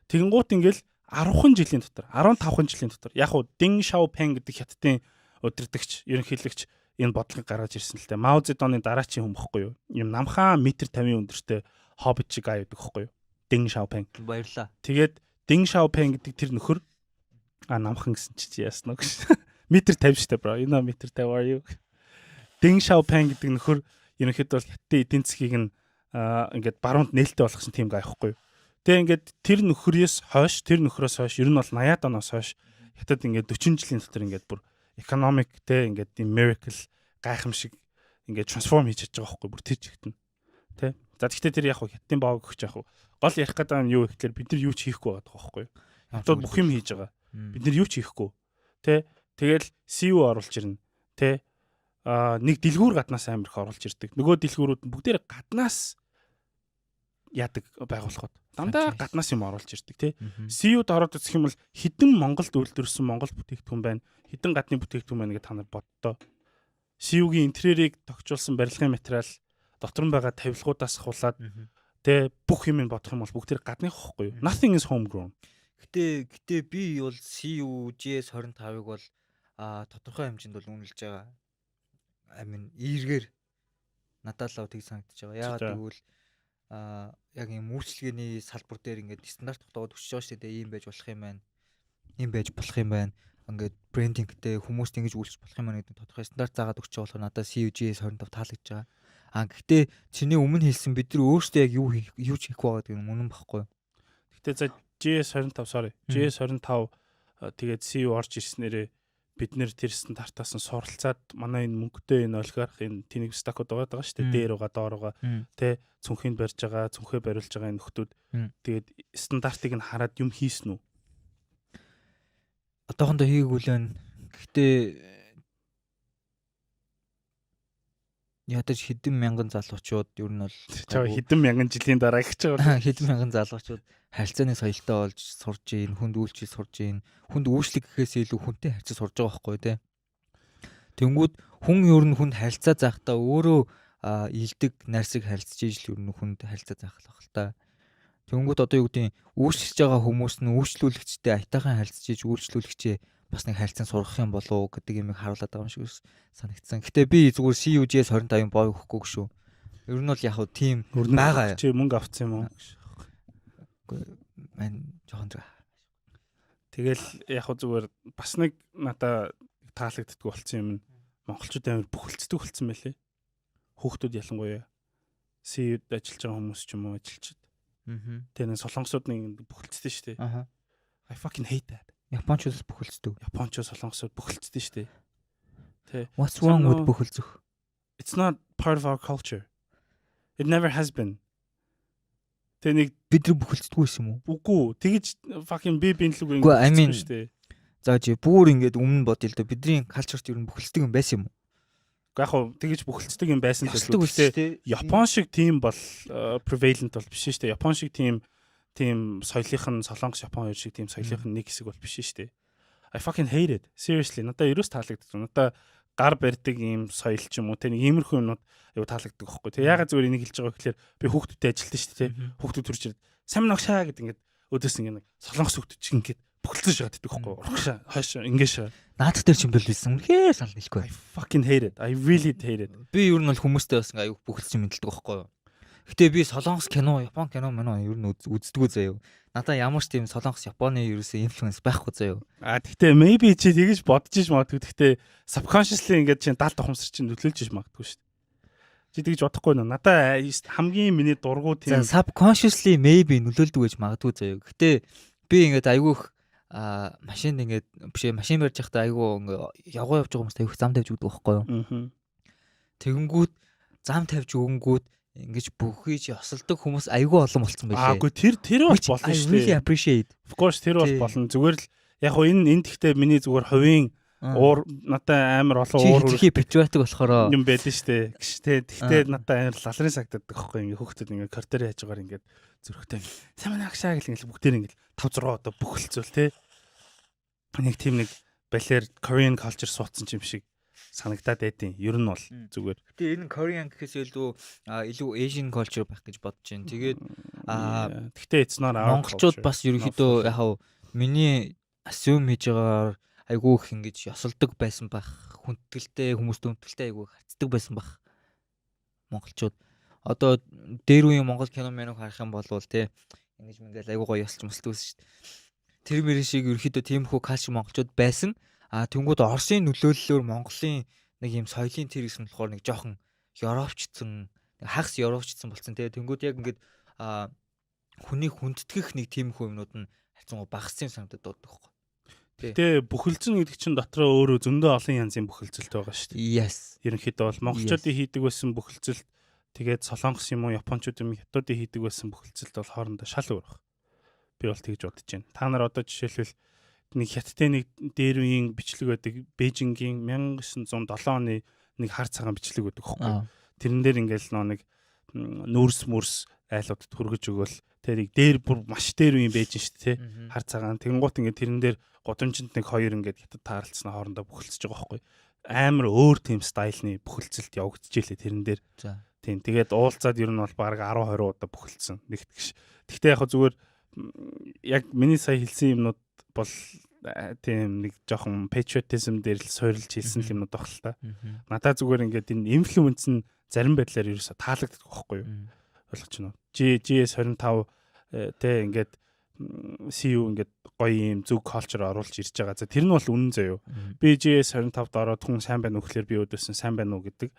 Тэгэнгუут ингээл 10 жилийн дотор, 15 жилийн дотор яг уу Дэн Шаопен гэдэг Хятадын удирдагч, ерөнхийлөгч энэ бодлогыг гаргаж ирсэн л дээ. Мао Цзэдоны дараачийн хүн бохгүй юу? Юм намхаан метр 50 өндөртэй хоббит шиг гаа байдаг бохгүй юу? Дэн Шаопен. Баярлаа. Тэгээд Дэн Шаопен гэдэг тэр нөхөр, а намхан гэсэн чи яасан уу гэж. Метр 50 штэ, bro. You know метр 50, are you? Дэн Шаопен гэдэг нөхөр ерөнхийдөө бол Хятадын эдийн засгийг нь ингээд баруунд нээлттэй болгосон тийм гай ихгүй юу? Тэгээ ингээд тэр нөхрөөс хойш, тэр нөхрөөс хойш, ер нь бол 80-аад оноос хойш Хятад ингээд 40 жилийн дотор ингээд бүр economic те ингээд юм miracle, гайхамшиг ингээд transform хийж чадж байгаа байхгүй, бүр тэр чигт нь те. За, тэгвэл тэр яг Хятадын боог өгч яг гол ярих гэдэг юм юу вэ гэхээр бид нар юу ч хийхгүй байгаа байхгүй юу? Хятад бүх юм хийж байгаа. Бид нар юу ч хийхгүй те. Тэгэл CU оруулж ирнэ те. А нэг дэлгүүр гаднаас амар их оруулж ирдэг. Нөгөө дэлгүүрүүд нь бүгдээр гаднаас яадаг байгууллагууд. Дандаа гаднаас юм оруулж ирдэг тий. CU-д ороод үзэх юм бол хэдэн Монголд үйлдвэрлэсэн Монгол бүтээгдэхүүн байна, хэдэн гадны бүтээгдэхүүн байна гэж та нар боддоо. CU-гийн интерьерийг тогтжуулсан барилгын материал, дотор нь байгаа тавилгуудаас ахуулаад тэ бүх юм бодох юм бол бүгд тэр гадных ихгүй юу? Nothing is homegrown. Гэтэ би бол CU GS 25-ыг бол тодорхой хэмжээнд бол үнэлж байгаа. I mean, эргээр надад л тийг санагдаж байгаа. Яагаад гэвэл яг юм үйлчлэгээний салбар дээр ингээд стандарт тогтоогод өчөж байгаа шүү дээ. Ийм байж болох юм байна. Ийм байж болох юм байна. Ингээд branding тэй хүмүүст ингэж үйлчилж болох юм байна гэдэг тодорхой стандарт заагаад өгч байгаа болохоор надад CUGS 25 таалагдж байгаа. А гэхдээ чиний өмнө хэлсэн бид нар өөрсдөө яг юу юу ч хийхгүй байгаа гэдэг нь үнэн багхгүй юу? Гэтэ за GS 25, sorry. GS 25, тэгээд CU орж ирснээрээ бид нэр тэр стандартаас нь суралцаад манай энэ мөнгөтэй энэ олигарх, энэ тэнэг stock ууд байгаа шүү дээ. Дээр байгаа, доор байгаа, тэ цүнхийг барьж байгаа, цүнхээ бариулж байгаа энэ нөхдүүд тэгээд стандартыг нь хараад юм хийсэн үү? Одоохондоо хийгээгүй л байна. Гэхдээ ядаж хэдэн мянган залуучууд ер нь бол чаа хэдэн мянган жилийн дараа гэж байгаа. Хэдэн мянган залуучууд харилцааны соёлтой болж сурж ийн, хүнд үйлчил сурж ийн, хүнд үйлчлэг гэхээс илүү хүнтэй харьцаж сурж байгаа байхгүй тий. Тэнгүүд хүн ер нь хүнд харилцаа заахтаа өөрөө илдэг найрсаг харилцаж ижил ер нь хүнд харилцаа заах л байх л та. Тэнгүүд одоо юу гэдгийг үйлчилж байгаа хүмүүс нь үйлчлүүлэгчтэй аятайхан харилцаж иж үйлчлүүлэгчээ бас нэг харилцан сургах юм болов уу гэдэг юмыг харуулад байгаа юм шиг санагдсан. Гэтэ би зүгээр CUGS 25-ын бой өгөхгүй шүү. Ер нь бол яг хуу тийм байгаа. Чи мөнгө авцсан юм уу? Үгүй, мань жоохон зүг. Тэгэл яг хуу зүгээр бас нэг надаа таалагддаггүй болсон юм нь монголчууд амар бүхэлддэг болсон байлээ. Хүүхдүүд ялангуяа CU-д ажиллаж байгаа хүмүүс ч юм уу, ажилчид. Тэгээ нэг солонгосууд нэг бүхэлддэг шүү дээ. I fucking hate that. Япончууд бүхэлддэг. Япончууд, солонгосууд бүхэлддэг шүү дээ. Тэ. What's wrong with бүхэлдэх? It's not part of our culture. It never has been. Тэ нэг бид нар бүхэлддэггүй юм уу? Үгүй. Тэгэж fucking би бинлэг ингэ I mean, шүү дээ. За, чи бүр ингээд өмнө бодъё л доо. Бидний culture т ер нь бүхэлддэг юм байсан юм уу? Яг хуу тэгэж бүхэлддэг юм байсан л үү. Гэхдээ Япон шиг тийм бол prevalent бол биш шүү дээ. Япон шиг тийм. тийм соёлынх нь Солонгос, Япон хоёр шиг тийм соёлынх нь нэг хэсэг бол биш шүү дээ. I fucking hate it. Seriously, надад ерөөс таалагддаг. Надад гар барьдаг ийм соёл ч юм уу, те, нэг иймэрхүү юмнууд аюу таалагддаг байхгүй. Тэг ягаад зүгээр энийг хэлж байгаа гэхээр би хүүхдүүдтэй ажилтсан шүү дээ, те. Хүүхдүүд төрж ирээд "Сайн ногшаа" гэдэг, ингээд өөдөөс ингээд нэг солонгос хүүхдүүд чинь ингээд бүхэлдэн шагаад идэх байхгүй. Урагшаа, хойш ингээд шаа. Наадах дээр ч юм бол байсан. Үнэхээр санал нийлэхгүй. I fucking hate it. I really hate it. Би ер нь бол хүмүүстэй бас ингээд аюу бүхэлдсэн мэдлдэг байхгүй юу. Гэтэ би солонгос кино, Япон кино мөн ер нь үздэггүй заяа. Надаа ямар ч тийм солонгос, Японы ерөөсөө influence байхгүй заяа. А тэгтээ maybe чи тэгэж бодож иж магадгүй. Тэгтээ subconsciously ингээд чинь даалт ухамсар чинь нөлөөлж иж магадгүй шүү дээ. Чи тэгж бодохгүй нөө. Надаа хамгийн миний дургу тийм subconsciously maybe нөлөөлдөг гэж магадгүй заяа. Гэтэ би ингээд айгүйх машинд ингээд биш, машин барьж байхдаа айгүй ингээ явгаа явж байгаа хүмүүст айгүйх зам тавьж өгдөг байхгүй юу? Тэгэнгүүт зам тавьж өгөнгүүт ингэж бүхийж ёсолдог хүмүүс айгүй олон болцсон байлээ. Аагүй, тэр бол болно шүү дээ. Really appreciate. Of course, тэр бол болно. Зүгээр л яг хуу энэ гэхдээ миний зүгээр хувийн уур, надад амар олон уур хөрөх patriotic болохоор юм байдаг шүү дээ. Гш тэ, тэгтээ надад амар лалрын сагддаг байхгүй, ингээ хүүхдүүд ингээ коридорын хажуугаар ингээ зөрөхтэй "Сайн байна агшаа" гэл ингээ бүгдээр ингээ 5 6 одоо бүхэлцүүл тэ. Нэг тийм нэг балер Korean culture суудсан юм шиг санагдаад байдیں۔ Ер нь бол зүгээр. Тэгээ энэ Korean гэхээс илүү Asian culture байх гэж бодож байна. Тэгээд тэгтээ it's not our Монголчууд бас ерөнхийдөө яг миний assume хийж байгаагаар айгүй их ингэж ёсолдог байсан байх. Хүндэтгэлтэй, хүмүүст хүндэтгэлтэй айгүй харцдаг байсан байх. Монголчууд одоо дээр үеийн монгол кино мэнэг харах юм бол те, ингэж мингээл айгүй гоё ёсолж мөсөлдөг байсан шүү дээ. Тэр мөрийн шиг ерөнхийдөө тиймэрхүү culture монголчууд байсан. А тэнгууд Оросын нөлөөллөөр Монголын нэг юм соёлын тэр хэсэг нь болохоор нэг жоохон европчдсан, хагас европчдсан болсон те. Тэнгууд яг ингээд хүнийг хүндэтгэх нэг тиймэрхүү юмнууд нь харьцангуй багассан юм санагдаад байдаг байхгүй. Гэтэ бүхэлдэн гэдэг чинь дотроо өөрөө зөндөө олон янзын бүхэлдэлт байгаа шүү дээ. Yes. Ерөнхийдөө бол монголчуудын хийдэг байсан бүхэлдэлт, тэгээд солонгос юм уу, японочууд юм, хятадын хийдэг байсан бүхэлдэлт бол хоорондоо шал өөр баг. Би бол тэгж бодож байна. Та нар одоо жишээлбэл нэг хятадын нэг дээр үеийн бичлэг байдаг. Бээжингийн 1907 оны нэг хар цагаан бичлэг байдаг хөөхгүй. Тэрэн дээр ингээл нөө нэг нүүрс мөрс айлуудад хүргэж өгөөл тэрийг дээр бүр маш дээр үеийн байж шүү дээ, хар цагаан. Тэгэнгუут ингээд тэрэн дээр гудамжинд нэг хоёр ингээд хятад таарлцсан хоорондоо бүхэлдэж байгаа байхгүй. Амар өөр тийм style ны бүхэлцэлт явагдчихжээ тэрэн дээр. Тийм, тэгээд уулзаад ер нь бол баг 10 20 удаа бүхэлдсэн. Нэгт гिश. Тэгтээ яг зүгээр яг миний сая хэлсэн юмнууд бол тийм нэг жоохон patriotism дээр л суурилж хэлсэн л юмнууд баг л та. Надаа зүгээр ингээд энэ influence нь зарим байдлаар ерөөсө таалагддаг байхгүй юу? Ойлгож байна уу? G GS25 тэ, ингээд CU ингээд гоё юм зөв culture оруулж ирж байгаа. За, тэр нь бол үнэн заяо. Би GS 25-д ороод хүн "Сайн байна уу" гэхлээр би өөдөөс нь "Сайн байна уу" гэдэг.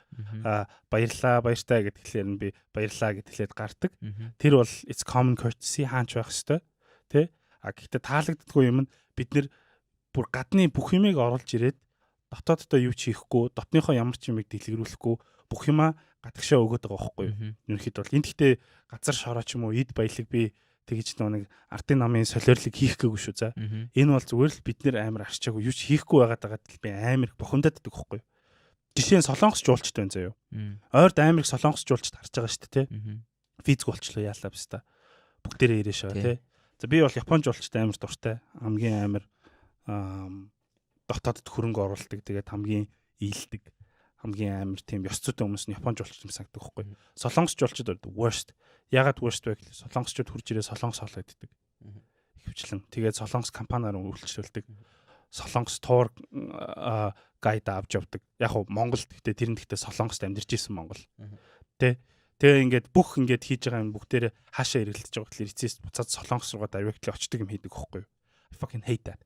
Аа, "Баярлаа, баяртай" гэдгээр нь би "Баярлаа" гэдгэлээд гардаг. Тэр бол it's common courtesy, хаач байх хэвээр. Тэ? А гэхдээ таалагддаггүй юм нь бид нэр бүр гадны бүх юмыг оруулж ирээд дотооддоо юу ч хийхгүй, дотныхоо ямар ч юмыг дэлгэрүүлэхгүй, бүх юмаа гадагшаа өгөөд байгаа байхгүй юу? Ерөнхийдөө бол энэ гэхдээ газар шороо ч юм уу, эд баялаг би тэгж нэг ардын намын солиорлог хийх гээгүй шүү, за. Энэ бол зүгээр л бид нэр амар арчаагүй, юу ч хийхгүй байгаад байгаад л би амар их бухимдаад байдаг байхгүй юу? Жишээ нь солонгос жуулчд байна заяо. Ойрд амар их солонгос жуулчд харж байгаа шүү дээ, тэ. Визг болчлоо, яалаа биста. Бүгдээрээ ирээ шаа, тэ. За, би бол Япон жуулчд амар дуртай. Хамгийн амар дотоодд хөрөнгө оруулдаг. Тэгээд хамгийн ийдэг, хамгийн амар тийм ёс зүйтэй хүмүүс нь Япон жуулчд юм санагддаг байхгүй. Солонгос жуулчид worst. Ягаад worst вэ гэхэл солонгосчууд хурж ирээ солонгос хоол иддэг. Ихэвчлэн. Тэгээд солонгос компаниар үйлчлүүлдэг. Солонгос tour guide авч явдаг. Яг уу Монгол гэхдээ тэр нь гэхдээ солонгост амьдарч исэн Монгол. Тэ. Тэгээ ингээд бүх ингээд хийж байгаа юм бүгдээрээ хаашаа эргэлдэж байгаа гэхэл эцэс буцаад солонгос руугаа directly очдөг юм хийдэг байхгүй юу? I fucking hate that.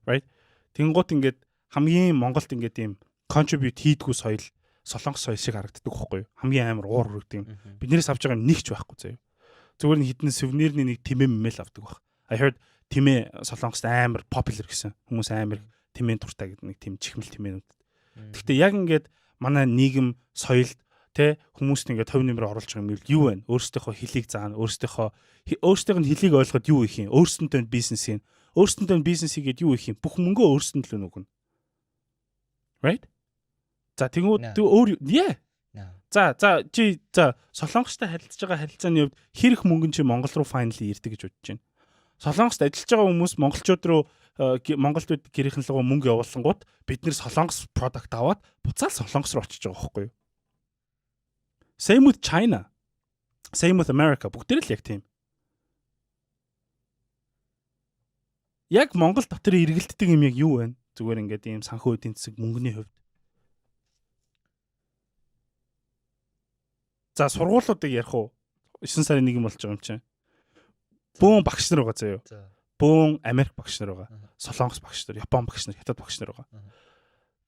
Right? Тэнгуут ингээд хамгийн Монголд ингээд ийм contribute хийдгүү соёл солонгос соёл шиг харагддаг байхгүй юу? Хамгийн амар уур хүрэгдэг юм. Биднээс авч байгаа юм нэг ч байхгүй заяа. Зүгээр нь хідэн сувенирны нэг тэмээ мэмэл авдаг баг. I heard тэмээ солонгост амар popular гэсэн. Хүмүүс амар тэмээн дуртай гэдэг нэг тийм чихмэл тэмээнүүд. Гэхдээ яг ингээд манай нийгэм соёлд тэ, хүмүүст ингээд хувь нэмэр оруулж байгаа юм юу вэ? Өөрсдийнхөө хэлийг заана, өөрсдийнх нь хэлийг ойлгоход юу их юм? Өөрсдөндөө бизнес юм. Өөрсдөндөө бизнес хийгээд юу их юм? Бүх мөнгөө өөрсдөнд л өгнө. Right? За, тэгвэл өөр, yeah. За, чи за Солонгостой харилцаж байгаа харилцааны хувьд хэр их мөнгө чи Монгол руу finally ирдэг гэж бодож байна? Солонгост ажиллаж байгаа хүмүүс монголчууд руу Монголд гэрийнхэн рүү мөнгө явуулсангууд бид нэр Солонгос product аваад буцаал Солонгос руу очиж байгаа байхгүй юу? Same with China. Same with America. Бүгд л яг тийм. Яг Монгол дотор эргэлддэг юм яг юу вэ? Зүгээр ингээд ийм санхүү эдийн засаг мөнгөний хувьд. За, сургуулиудыг ярих уу? 9 сарын 1 болж байгаа юм чинь. Бөөн багш нар байгаа заяа. Бөөн Америк багш нар байгаа. Солонгос багш нар, Япон багш нар, Хятад багш нар байгаа.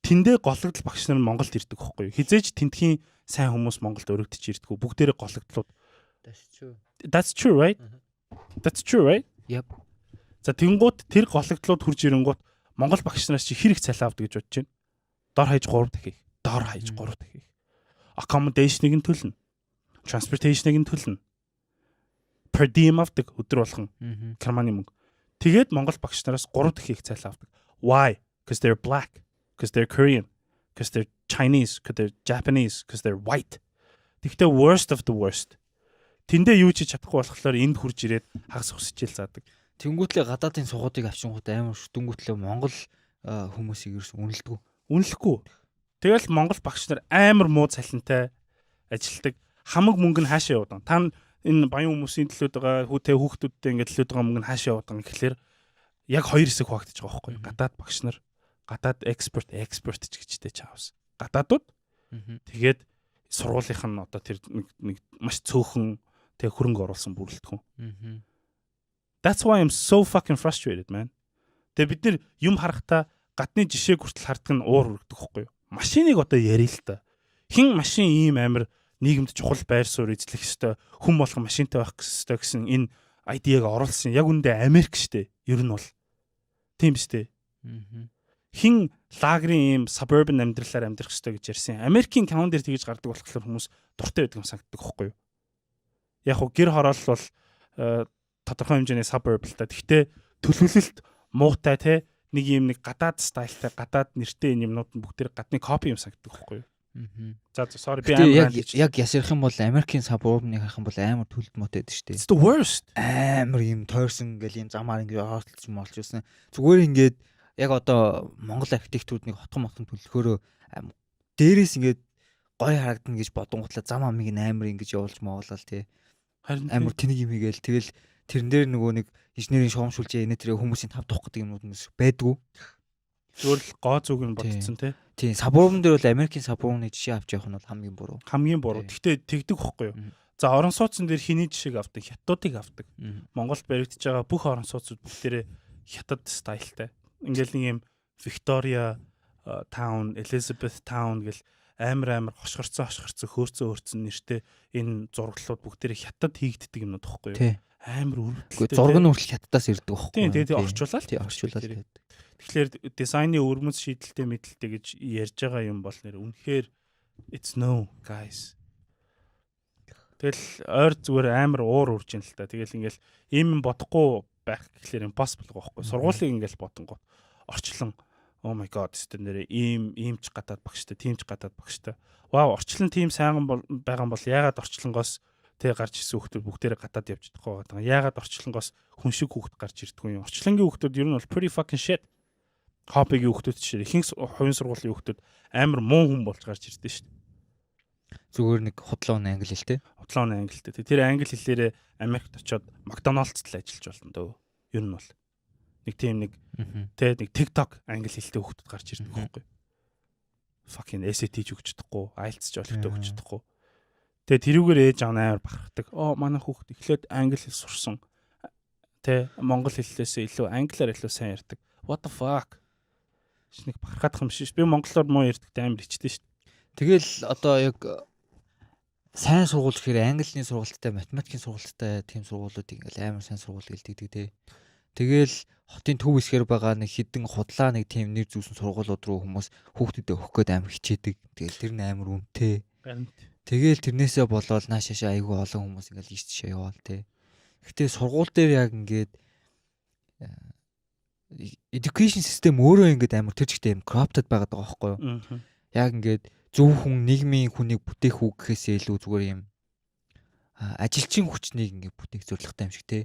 Тэндээ гологдол багш нар нь Монголд ирдэг байхгүй юу? Хизээж тентхийн сайн хүмүүс Монголд өргөдөж ирдэггүй. Бүгдээрээ гологдлууд. That's true. That's true, right? That's true, right? Yep. За, тэнгуут тэр гологдлууд хурж ирэнгуут Монгол багш нараас чи хэр их цалин авдаг гэж бодож байна? Дор хаяж 3 дахин их. Дор хаяж 3 дахин их. Accommodation-ыг нь төлнө. Transportation-ыг нь төлнө. Per diem авдаг өдөр болгон карманы мөнгө. Тэгээд Монгол багш нараас 3 дахин их цалин авдаг. Why? Because they're black, because they're Korean, because they're Chinese, because they're Japanese, because they're white. Тэгвэл worst of the worst. Тэндээ юу ч хийж чадахгүй болохоор энд хурж ирээд хагас хичээл заадаг. Тэнгүүтлээ гадаадын сургуулийг авчингууд амар шүтэнгүүтлээ Монгол хүмүүсийг ерөөс үнэлдэггүй. Үнэлэхгүй. Тэгэл Монгол багш нар амар муу цалинтай ажилтдаг. Хамаг мөнгө нь хаашаа яваад байгаа. Та энэ баян хүмүүсийн төлөөд байгаа хүүтэй хүүхдүүдтэй ингээд төлөөд байгаа мөнгө нь хаашаа яваад байгаа гэхлээр яг хоёр хэсэг хуваагдчих байгаа байхгүй юу? Гадаад багш нар, гадаад экспорт, экспорт ч гэжтэй чаавс. Гадаадууд тэгээд сургуулийнх нь одоо тэр нэг маш цөөхөн тэг хөрөнгө оруулсан бүрэлдэхүүн. That's why I'm so fucking frustrated, man. Тэгээ бид нэр юм харахтаа гадны жишээг хүртэл харддаг нь уур үргдэг байхгүй юу? Машиныг одоо ярил л та. Хэн машин ийм амар нийгэмд чухал байр суурь эзлэх ёстой, хүн болгон машинтай байх ёстой гэсэн энэ idea-г оруулсан. Яг үндэ Америк штэ. Ер нь бол. Тийм биз дээ. Хэн лагерын ийм suburban амьдралаар амьдрах ёстой гэж ярьсан. Америкийн каун дээр тэгж гардаг болохоор хүмүүс дуртай байдаг юм санагддаг байхгүй юу? Яг хуу гэр хороолол бол тодорхой хэмжээний suburb л та. Гэхдээ төлөвлөлт муутай те нэг юм нэг гадаад style-тай гадаад нэртэй энэ юмнууд нь бүгд тэр гадны copy юм санагддаг байхгүй юу? За, sorry, би амар яг ясрах юм бол Америкийн suburban-ыг харах юм бол амар төлд муутай байдаг шүү дээ. It's the worst. Амар юм тойрсон ингээл юм замаар ингээд оролцож молж байсан. Зүгээр ингээд яг одоо Монгол архитектурууд нэг хотхон мотхон төлөхөөрөө дээрээс ингээд гоё харагдана гэж бодонгуутлаа зам амыг амар ингэж явуулж моолол тий. Амар тэнэг юм хийгээл тэгэл тэрэн дээр нөгөө нэг инженерийн шугамшүүлжээ энэ тэр хүмүүсийн тав тух гэдэг юмнууд нь байдгүй. Зүгээр л гоо зүг нь бодцсон тий. Тийм, suburban дээр бол Америкийн suburban-ы жишээ авч явах нь бол хамгийн буруу. Хамгийн буруу. Гэхдээ тэгдэг хөхгүй юу? За, орон сууцн дээр хиний жишээг авдаг, хятадуудыг авдаг. Монголд баригдаж байгаа бүх орон сууцуд бүгдээрээ хятад style-тай. Ингээл нэг юм Victoria Town, Elizabeth Town гэл амар амар хошгорцсон хошгорцсон хөөрцөн хөөрцөн нэртэй энэ зураглалууд бүгдээрээ хятад хийгддэг юмнууд хөхгүй юу? Амар өрөвдөлтэй. Зураг нь хүртэл хятадаас ирдэг байхгүй юу? Тийм, тэгээ орчуулаад. Тийм, орчуулаад. Тэгэхээр дизайны өрмөц шийдэлтэй мэдлэлтэй гэж ярьж байгаа юм бол нэр үнэхээр it's no guys. Тэгэл ойр зүгээр амар уур урж ин л та. Тэгэл ингээл ийм юм бодохгүй байх гэхлээр impossible байхгүй. Сургуулийг ингээл бодонгууд орчлон oh my god гэдэг нэрээ ийм ийм ч гадаад багштай, тийм ч гадаад багштай. Вау, орчлон тийм сайхан байгаа юм бол яагаад орчлонгоос тэг гарч ирсэн хүүхдүүд бүгдээрээ гадаад явж чадахгүй байгаа. Яагаад орчлонгоос хүн шиг хүүхд гарч ирдэггүй юм. Орчлонгийн хүүхдүүд ер нь бол pretty fucking shit. Хоббигийн хүүхдүүд чинь ихэнх хувийн сургуулийн хүүхдүүд амар муу хүн болж гарч ирдэ шүү дээ. Зүгээр нэг худлаа англи хэлтэй. Худлаа англи хэлтэй. Тэр англи хэлээрээ Америкт очиод Макдоналдс л ажиллаж болно дөө. Ер нь бол нэг тийм нэг тэ нэг TikTok англи хэлтэй хүүхдүүд гарч ирдэг байхгүй. Fucking SAT ч өгч чадахгүй, IELTS ч олигтой өгч чадахгүй. Тэгээ тэрүүгээр ээж аав амар бахархдаг. Оо, манай хүүхд эхлээд англи хэл сурсан. Тэ монгол хэллээсээ илүү англиар илүү сайн ярьдаг. What the fuck? Нэг бахархаадах юм шиг. Би монголоор муу ярьдагт амар ичдэн шүү дээ. Тэгэл одоо яг сайн сургууль гэхээр английн сургуульттай, математикийн сургуульттай тийм сургуулиудыг ингээл амар сайн сургууль гэлдэг те. Тэгэл хотын төв хэсгээр байгаа нэг хідэн худлаа нэг тийм нэр зүүсэн сургуулиуд руу хүмүүс хүүхдүүдэд өгөх гээд амар хичээдэг. Тэгэл тэр нь амар үнэтэй. Тэгэл тэрнээсээ болоод наашаашаа айгүй олон хүмүүс ингээл ийш тийшээ яваал те. Гэтэ сургууль дээр яг ингээд education system өөрөө ингээд амар тэр чигтээ юм corrupted байгаад байгаа байхгүй юу? Яг ингээд Зөв хүн нийгмийн хүнийг бүтээх үү гэхээсээ илүү зүгээр юм ажилчин хүчнийг ингээд бүтээх зорилготой юм шиг те.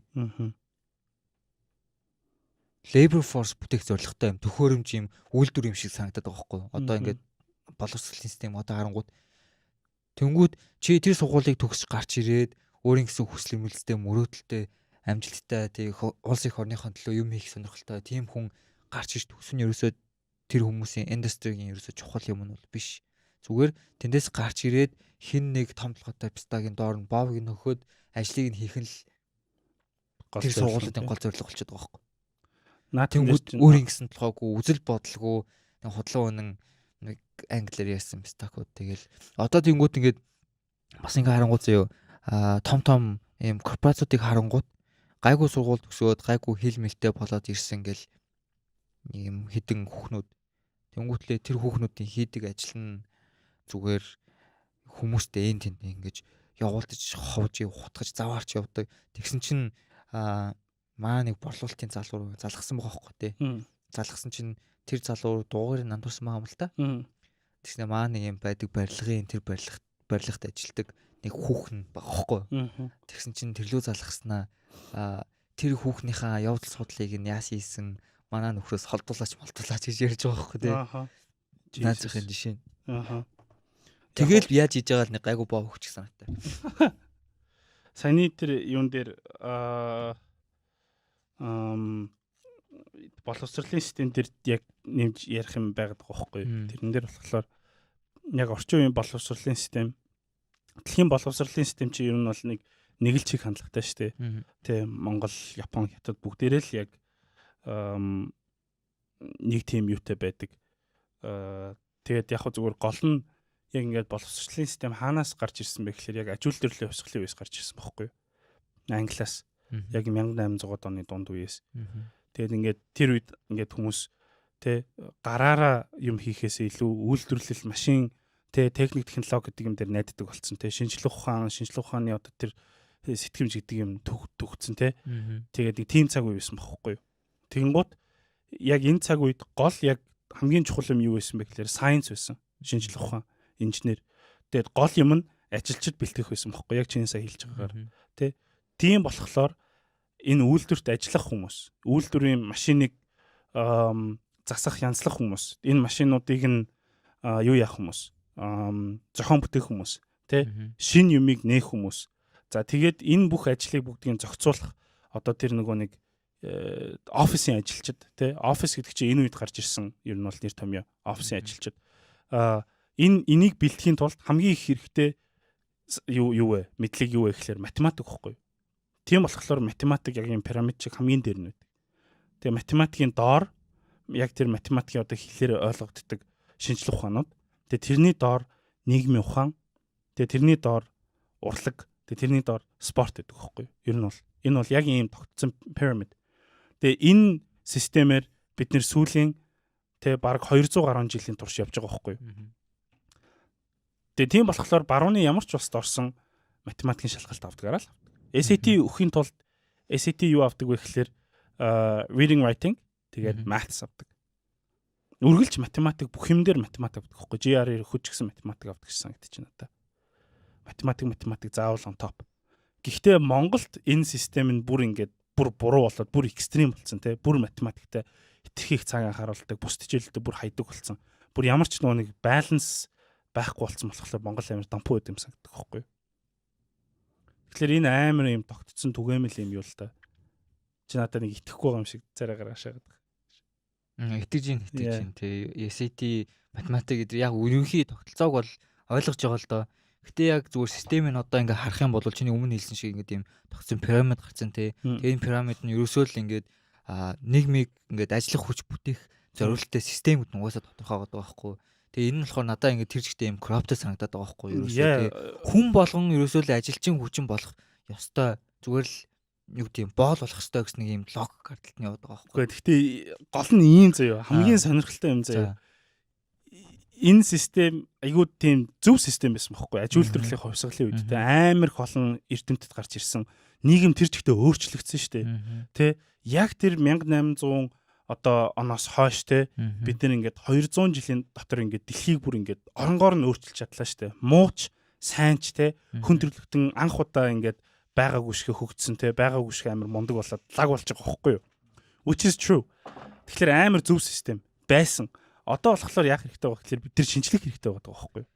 Labor force бүтээх зорилготой юм, төхөөрөмж юм, үйлдвэр юм шиг санагдаад байгаа байхгүй юу? Одоо ингээд боловсролын систем одоо харангууд тэнгүүд чи тэр сургуулийг төгсөж гарч ирээд өөрийн гэсэн хүсэл эрмэлзэлтэй, мөрөөдөлтэй, амжилттай, тий, улс их орныхон төлөө юм хийх сонирхолтой тийм хүн гарч ирж төгсөн нь ерөөсөө тэр хүмүүсийн industry гийн ерөөсөө чухал юм нь бол биш. Зүгээр тэндээс гарч ирээд хэн нэг том толгойтой пистагийн доор нь боовыг нөхөд ажлыг нь хийх нь л тэр сургуулиудын гол зорилго болчиход байгаа байхгүй. Наад Тэнгүүд өөрийн гэсэн толгойгүй, үзэл бодлого, нэг худлаа үнэн нэг англиар ярьсан пистакууд. Тэгэл одоо тэнгүүд ингээд бас ингээ харангуут заяо, том том ийм корпорациудыг харангуут гайгүй сургууль төгсөөд, гайгүй хэл мэлтэй болоод ирсэн гэл нэг юм хідэн хүүхнүүд, тэнгүүтлээ тэр хүүхнүүдийн хийдэг ажил нь зүгээр хүмүүстэй энэ тэнд ингэж явуулдаж, ховж, хутгаж, заваарч явдаг. Тэгсэн чинь маа нэг борлуулалтын залуу залгасан байгаа хөөхгүй те. Залгасан чинь тэр залуу дуугаар нандуурсан байгаа юм л та. Тэгснэ маа нэг юм байдаг барилгын тэр барилгад ажилладаг нэг хүүхэн байгаа хөөхгүй. Тэгсэн чинь тэрлүү залгаснаа тэр хүүхнийхээ явдал судлалыг нь яас хийсэн манай нөхрөөс холдуулаач молдуулаач гэж ярьж байгаа хөөхгүй те. Наазахын жишээ. Тэгэл яаж хийж байгаа л нэг гайгүй боо өгч гэсэн санаатай. Саяны тэр юун дээр боловсролын систем дээр яг нэмж ярих юм байгаад байгаа байхгүй юу? Тэрэн дээр болохоор яг орчин үеийн боловсролын систем, дэлхийн боловсролын систем чи ер нь бол нэг л чиг хандлагатай шүү дээ. Тэ, Монгол, Япон, Хятад бүгдээрээ л яг нэг тийм юутай байдаг. Тэгээд яг зүгээр гол нь яг ингээд боловсролын систем хаанаас гарч ирсэн бэ гэхээр яг аж үйлдвэрлэлийн хувьсгалын үеэс гарч ирсэн бохгүй юу? Англиас яг 1800 оны дунд үеэс. Тэгээд ингээд тэр үед ингээд хүмүүс тэ гараараа юм хийхээс илүү үйлдвэрлэл, машин тэ, техник, технологи гэдэг юм дээр найддаг болсон тэ, шинжлэх ухаан, шинжлэх ухааны одоо тэр сэтгэмж гэдэг юм төгссөн тэ. Тэгээд нэг тийм цаг үе байсан бохгүй юу? Тэгэнгუთ яг энэ цаг үед гол яг хамгийн чухал юм юу байсан бэ гэхээр science байсан. Шинжлэх ухаан, инженер. Тэгээд гол юм нь ажилчид бэлтгэх байсан бохгүй, яг чиний сая хэлж байгаагаар. Тэ. Тийм болохоор энэ үйлдвэрт ажиллах хүмүүс, үйлдвэрийн машиныг засах, янзлах хүмүүс, энэ машинуудыг нь юу яах хүмүүс, зохион бүтээх хүмүүс, тэ, шинэ юмыг нээх хүмүүс. За, тэгээд энэ бүх ажлыг бүгдийг зохицуулах одоо тэр нөгөө нэг офисын ажилчид тий, офис гэдэг чинь энэ үед гарч ирсэн ер нь бол нэр томьёо, офисын ажилчид энэ энийг бэлтгэхийн тулд хамгийн их хэрэгтэй юу вэ, мэдлэг юу вэ гэхээр математик байхгүй юу? Тийм болохоор математик яг юм пирамид шиг хамгийн дээр нь байдаг. Тэгээ математикийн доор яг тэр математикийн одоо хэлээр ойлгогддог шинжлэх ухаанууд. Тэгээ тэрний доор нийгмийн ухаан, тэгээ тэрний доор урлаг, тэгээ тэрний доор спорт гэдэг байхгүй юу? Ер нь бол энэ бол яг ийм тогтсон пирамид. Тэгээ энэ системээр бид нэр сүүлийн тэ бараг 200 гаруй жилийн турш явж байгаа байхгүй юу? Тэгээ тийм болохоор барууны ямар ч улсад орсон математикийн шалгалт авдгаараа л. SAT өгөхийн тулд SAT юу авдаг вэ гэхээр reading, writing, тэгээд maths авдаг. Үргэлж математик, бүх юм дээр математик авдаг байхгүй. GRE өгөх ч гэсэн математик авдаг гэсэн санагдаж байна надад. Математик, математик заавал on top. Гэхдээ Монголд энэ систем нь бүр ингээд бүр буруу болоод бүр extreme болсон те. Бүр математиктай хэтэрхий их цаг анхааруулдаг, бус хичээлдээ бүр хайдаг болсон. Бүр ямар ч нөгөө нэг баланс байхгүй болсон болохоор Монгол амар дампуу байд юм санагдах байхгүй юу? Тэгэхээр энэ амар юм тогтцсон түгээмэл юм юу л та. Чи надад нэг итгэхгүй байгаа юм шиг царай гаргашаад байгаа. Итгэж гин, итгэж гин тий. SAT, математик гэдэг яг ерөнхий тогтолцоог бол ойлгож байгаа л доо. Гэтэ яг зүгээр системийг одоо ингээ харах юм бол чиний өмнө хэлсэн шиг ингээд юм тогтсон пирамид гарцсан тий. Тэгээ энэ пирамид нь ерөөсөө л ингээд нийгмийг ингээд ажиллах хүч бүтээх зориулттай систем гэдэг нь угаасаа тодорхой байгаа байхгүй. Тэгээ энэ нь болохоор надаа ингээд тэр чигтээ юм corrupt санагдаад байгаа байхгүй ерөөсөө тий. Хүн болгон ерөөсөө л ажилчин хүчин болох ёстой. Зүгээр л юу гэдэг юм боол болох ёстой гэсэн нэг юм логик гардалт нь яваад байгаа байхгүй. Үгүй, гэхдээ гол нь ийм заяа. Хамгийн сонирхолтой юм заяа. Энэ систем айгүй тийм зөв систем байсан бохгүй. Аж үйлдвэрлэлийн хувьсгалын үед те амар их олон эрдэмтэд гарч ирсэн. Нийгэм тэр чигтээ өөрчлөгдсөн шүү дээ. Тэ, яг тэр 1800 одоо оноос хойш те бид нар ингээд 200 жилийн дотор ингээд дэлхийг бүр ингээд оронгоор нь өөрчилж чадлаа штэ. Мууч, сайн ч те хүн төрөлхтөн анх удаа ингээд байгаагүй шиг хөгжсөн те, байгаагүй шиг амар мундаг болоод лаг болж байгаа байхгүй юу? Which is true. Тэгэхээр амар зөв систем байсан. Одоо болохоор яах хэрэгтэй вэ гэхээр бид тэр шинжлэх хэрэгтэй байгаа байхгүй юу?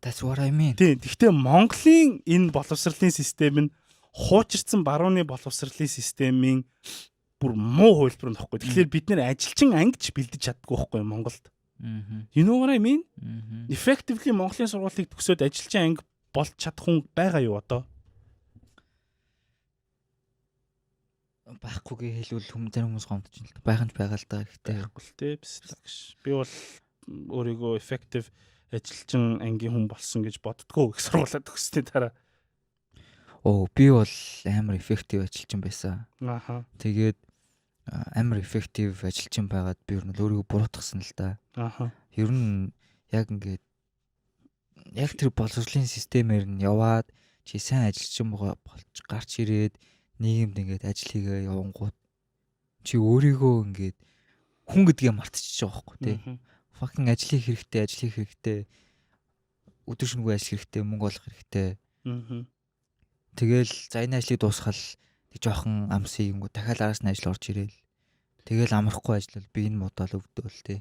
That's what I mean. Тийм. Гэхдээ Монголын энэ боловсролын систем нь хуучирсан барууны боловсролын системийн бүр муу хувилбар нь байхгүй. Тэгэхээр бид нэр ажилчин ангич бэлдэж чаддаггүй байхгүй Монголд. You know what I mean? Effectively Монголын сургуулийг төгсөөд ажилчин анги болж чадах хүн байгаа юу одоо? Байхгүйгээ хэлвэл хүм зарим хүмүүс гомдож байна л да. Байх нь байгаа л да. Гэхдээ байхгүй л те. Би бол өөрийгөө effective ажилчин ангийн хүн болсон гэж боддгоо их сургуулаа төгссөний дараа. Оо, би бол амар effective ажилчин байсан. Тэгээд амар effective ажилчин байгаад би ер нь өөрийгөө буруутгасан л да. Ер нь яг ингээд яг тэр боловсролын системээр нь яваад чи сайн ажилчин болж гарч ирээд нийгэмд ингээд ажил хийгээ явангууд чи өөрийгөө ингээд хүн гэдгээ мартчихж байгаа байхгүй тий. Fucking ажил хийх хэрэгтэй, ажил хийх хэрэгтэй. Өдөр шөнөгүй ажил хэрэгтэй, мөнгө олох хэрэгтэй. Тэгэл за энэ ажлыг дуусгал нэг жоохон амсыг ингэв дахиад араас нь ажил орж ирээл. Тэгэл амрахгүй ажиллал би энэ модал өвдөөл тий.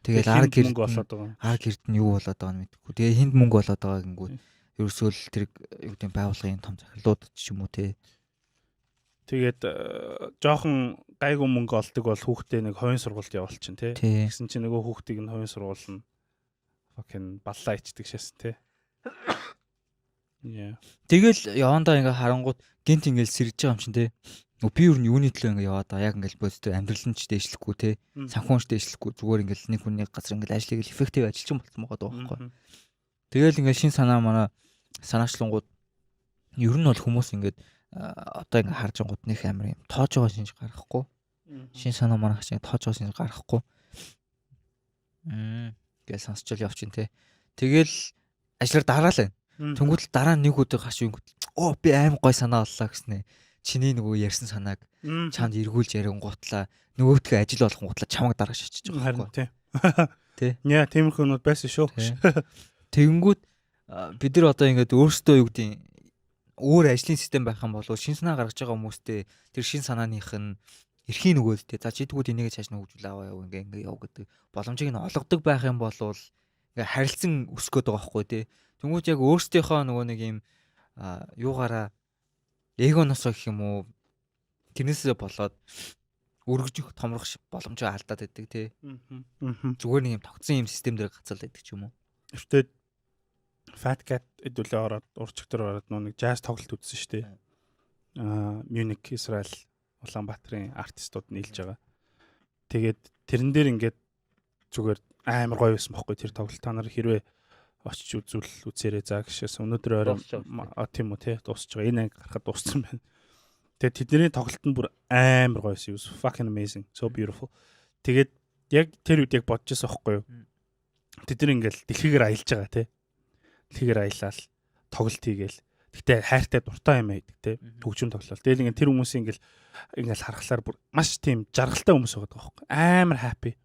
Тэгэл ар гэрд мөнгө болоод байгаа. Ар гэрд нь юу болоод байгаа нь мэдэхгүй. Тэгээ хинд мөнгө болоод байгаа гингүүд ерөөсөө л тэр юу гэдэг байгууллагын том захирлууд ч юм уу тий. Тэгээд жоохон гайгүй мөнгө олдог бол хүүхдээ нэг хувийн сургуульд явуулчин тий. Тэгсэн чинь нөгөө хүүхдийг нь хувийн сургууль нь fucking баллаа ичдэг шээс тий. Yeah. Тэгэл явандаа ингээ харангууд гинт ингээл сэрэж байгаа юм чинь тий. Би ер нь юуны төлөө ингээ яваад байгаа. Яг ингээл бодтой амьдрал нь ч дээшлэхгүй тий. Санхүүн ч дээшлэхгүй, зүгээр ингээл нэг хүний газар ингээл ажил хийгээл effective ажилчин болсон байгаа байхгүй. Тэгэл ингээл шин санаа манаа санаачлангууд ер нь бол хүмүүс ингээд одоо ингээ харж ангууд нэх амар юм тоож байгаа шинж гаргахгүй. Шин санаа манаа чинь тоож байгаа шинж гаргахгүй. Гэж сонсчол явчин те. Тэгэл ажиллаар дараал байна. Тэнгүүтэл дараа нэг өдөр гарч ирэнгүүт оо би аим гой санаа оллоо гэснэ. Чиний нөгөө ярьсан санааг чамд эргүүлж ярингуутлаа нөгөөдхөө ажил болохонгуутлаа чамайг дараа шачиж байгаа байхгүй. Тий. Яа, тиймэрхүү юмуд байсан шүү. Тэгэнгүүт бид нар одоо ингээд өөрсдөө юу гэдэг өөр ажлын систем байх юм бол шин санаа гаргаж байгаа хүмүүстэй тэр шин санааных нь эрхийн нөгөөд те за чи тэгвэл энийг цааш нь хөгжүүл аваа яв ингээ ингээ яв гэдэг боломжийг нь олгодог байх юм бол ингээ харилцан өсгöd байгаа байхгүй те. Тэнгүүт яг өөрсдийнхөө нөгөө нэг юм юугаараа эгоносоо гэх юм уу тэрнээсээ болоод өргөжих томрох боломжоо алдаад байдаг те. Зүгээр нэг юм тогтсон юм систем дээр гацаал байдаг ч юм уу. Өртөө Fat Cat хэдүүлээ ороод урчигтэр ороод нэг jazz тоглолт үзсэн шүү дээ. Мюних, Израиль, Улаанбаатарын артистууд нийлж байгаа. Тэгээд тэрэн дээр ингээд зүгээр амар гоё байсан бохгүй тэр тоглолт. Та нар хэрвээ очиж үзвэл үзээрэй за гэшээс өнөөдөр орой тийм үү те дуусч байгаа. Энэ анги гарахад дууссан байна. Тэгээд тэдний тоглолт нь бүр амар гоё байсан. It was fucking amazing. So beautiful. Тэгээд яг тэр үед яг бодож байсан бохгүй юу? Тэд нар ингээл дэлхийгээр аялж байгаа те. Дэлхийгээр аялал тоглолт хийгээл. Гэтэ хайртай дуртай юм байдаг те. Хөгжим тоглол. Тэгэл ингээд тэр хүмүүсийн ингээл харахлаар бүр маш тийм жаргалтай хүмүүс байгаа байхгүй. Амар happy.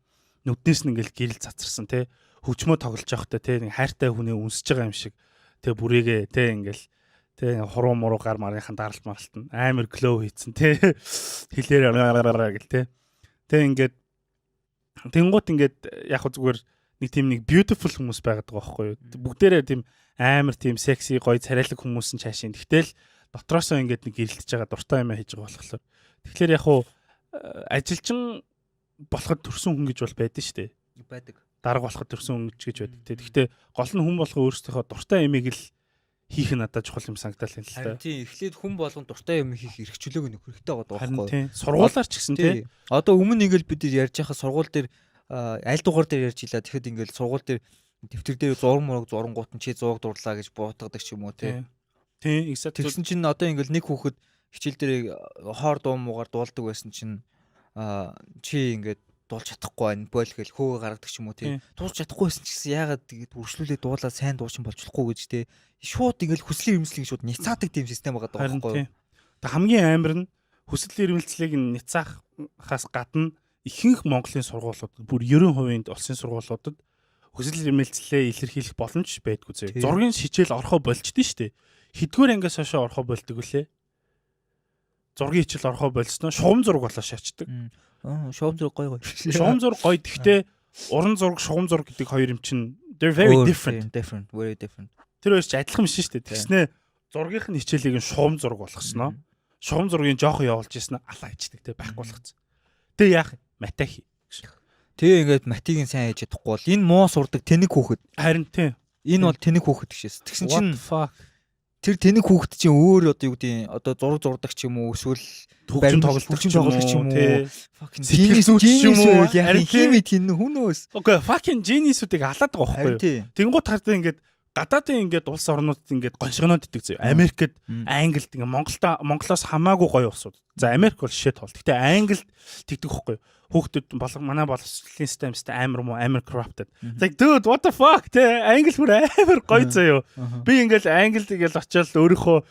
Нүднээс нь ингээл гэрэл цацарсан те. Хөгжмөө тоглож явахдаа те нэг хайртай хүнээ үнсэж байгаа юм шиг те бүрээгээ те ингээл те хуруу муруу гар марынхан даралт маралт нь амар glow хийцэн те. Хэлээр гэл те. Тэ ингээд тэнгуут ингээд яг хөө зүгээр нэг тийм нэг beautiful хүмүүс байгаад байгаа байхгүй юу. Бүгдээрээ тийм амар тийм секси гоё царайлаг хүмүүс нь цаашин. Тэгтэл дотроосоо ингээд нэг гэрэлтэж байгаа дуртай юм хийж байгаа болохоор. Тэгэхээр яг хуу ажилчин болоход төрсөн хүн гэж бол байдэн шүү дээ. Байдаг. Дарга болоход төрсөн хүн гэж байдаг те. Тэгтээ гол нь хүн болгоо өөрсдийнхөө дуртай юмыг л хийх нь надад чухал юм санагдал юм л та. Харин тийм, эхлээд хүн болгон дуртай юм хийх эрх чөлөөг нөхөх хэрэгтэй байгаа байхгүй юу? Сургуулаар ч гэсэн тий. Одоо өмнө ингээл бид ярьж байхад сургууль дээр аль дугаар дээр ярьж илаа. Тэгэхэд ингээл сургууль дээр дэвтэр дээр зураг мураг зурангуут нь чи зураг дурлаа гэж буутгадаг ч юм уу тий. Тий, exactly. Тэгсэн чинь одоо ингээл нэг хүүхэд хичээл дээр хоор дуу муугаар дуулдаг байсан чинь чи ингээд дуулж чадахгүй байна. Бойл гэл хөөгөө гаргадаг ч юм уу тий. Дуулж чадахгүй байсан ч гэсэн яагаад тэгээд үргэлжлүүлээ дуулаад сайн дуучин болж болохгүй гэж тий. Шууд ингээл хүслийн ирмэлцлийг шууд няцаадаг тийм систем байгаа даа байхгүй юу? Тэг хамгийн амар нь хүсэл эрмэлзлийг няцаахаас гадна Ихэнх Монголын сургуулиуд, бүр 90% улсын сургуулиудад хүсэл эрмэлзлээ илэрхийлэх боломж байдгүй зөө. Зургийн хичээл орохоо болчихдээ шүү дээ. Хэддүгээр ангиас хойшоо орохоо болдог үлээ. Зургийн хичээл орохоо болсноо шугам зураг болоо шаачдаг. Аа, шугам зураг гоё гоё. Шугам зураг гоё. Гэхдээ уран зураг, шугам зураг гэдэг хоёр юм чинь they're very different. Different, very different. Тэр хоёр ч адилхан биш шүү дээ. Тэгснэ зургийнх нь хичээлийг нь шугам зураг болгосноо. Шугам зургийн жоохон явуулж ирсэн алаа ичдэг те, байхгүй болгоцсон. Тэгээ яах юм? Мата хий. Тэгээ ингээд матыг нь сайн хийж чадахгүй бол энэ муу сурдаг тэнэг хүүхэд. Харин тийм. Энэ бол тэнэг хүүхэд гэшээс. Тэгсэн чинь fuck, тэр тэнэг хүүхэд чинь өөр одоо юу гэдэг, одоо зураг зурдаг ч юм уу, эсвэл хөгжим тоглолт хөгжим тоглох ч юм уу, fucking сэтгэл зүйч ч юм уу, харин тийм тийм хүнөөс. Okay, fucking genius-үүдийг алаад байгаа байхгүй юу? Тэнгуут хардаа ингээд гадаадын ингээд улс орнуудад ингээд гоншгоноод идэг зөө. Америкт, Англид ингээд Монголда, Монголоос хамаагүй гоё улсууд. За, Америк бол shit hole. Гэтэ Англид тэгдэг хөхгүй юу? Хүүхдүүд болго манай боловсролын систем систем амар муу, амар corrupted. Like, dude, what the fuck, те, Англи бүр амар гоё зөө. Би ингээд Англид ингээд очиод өөрийнхөө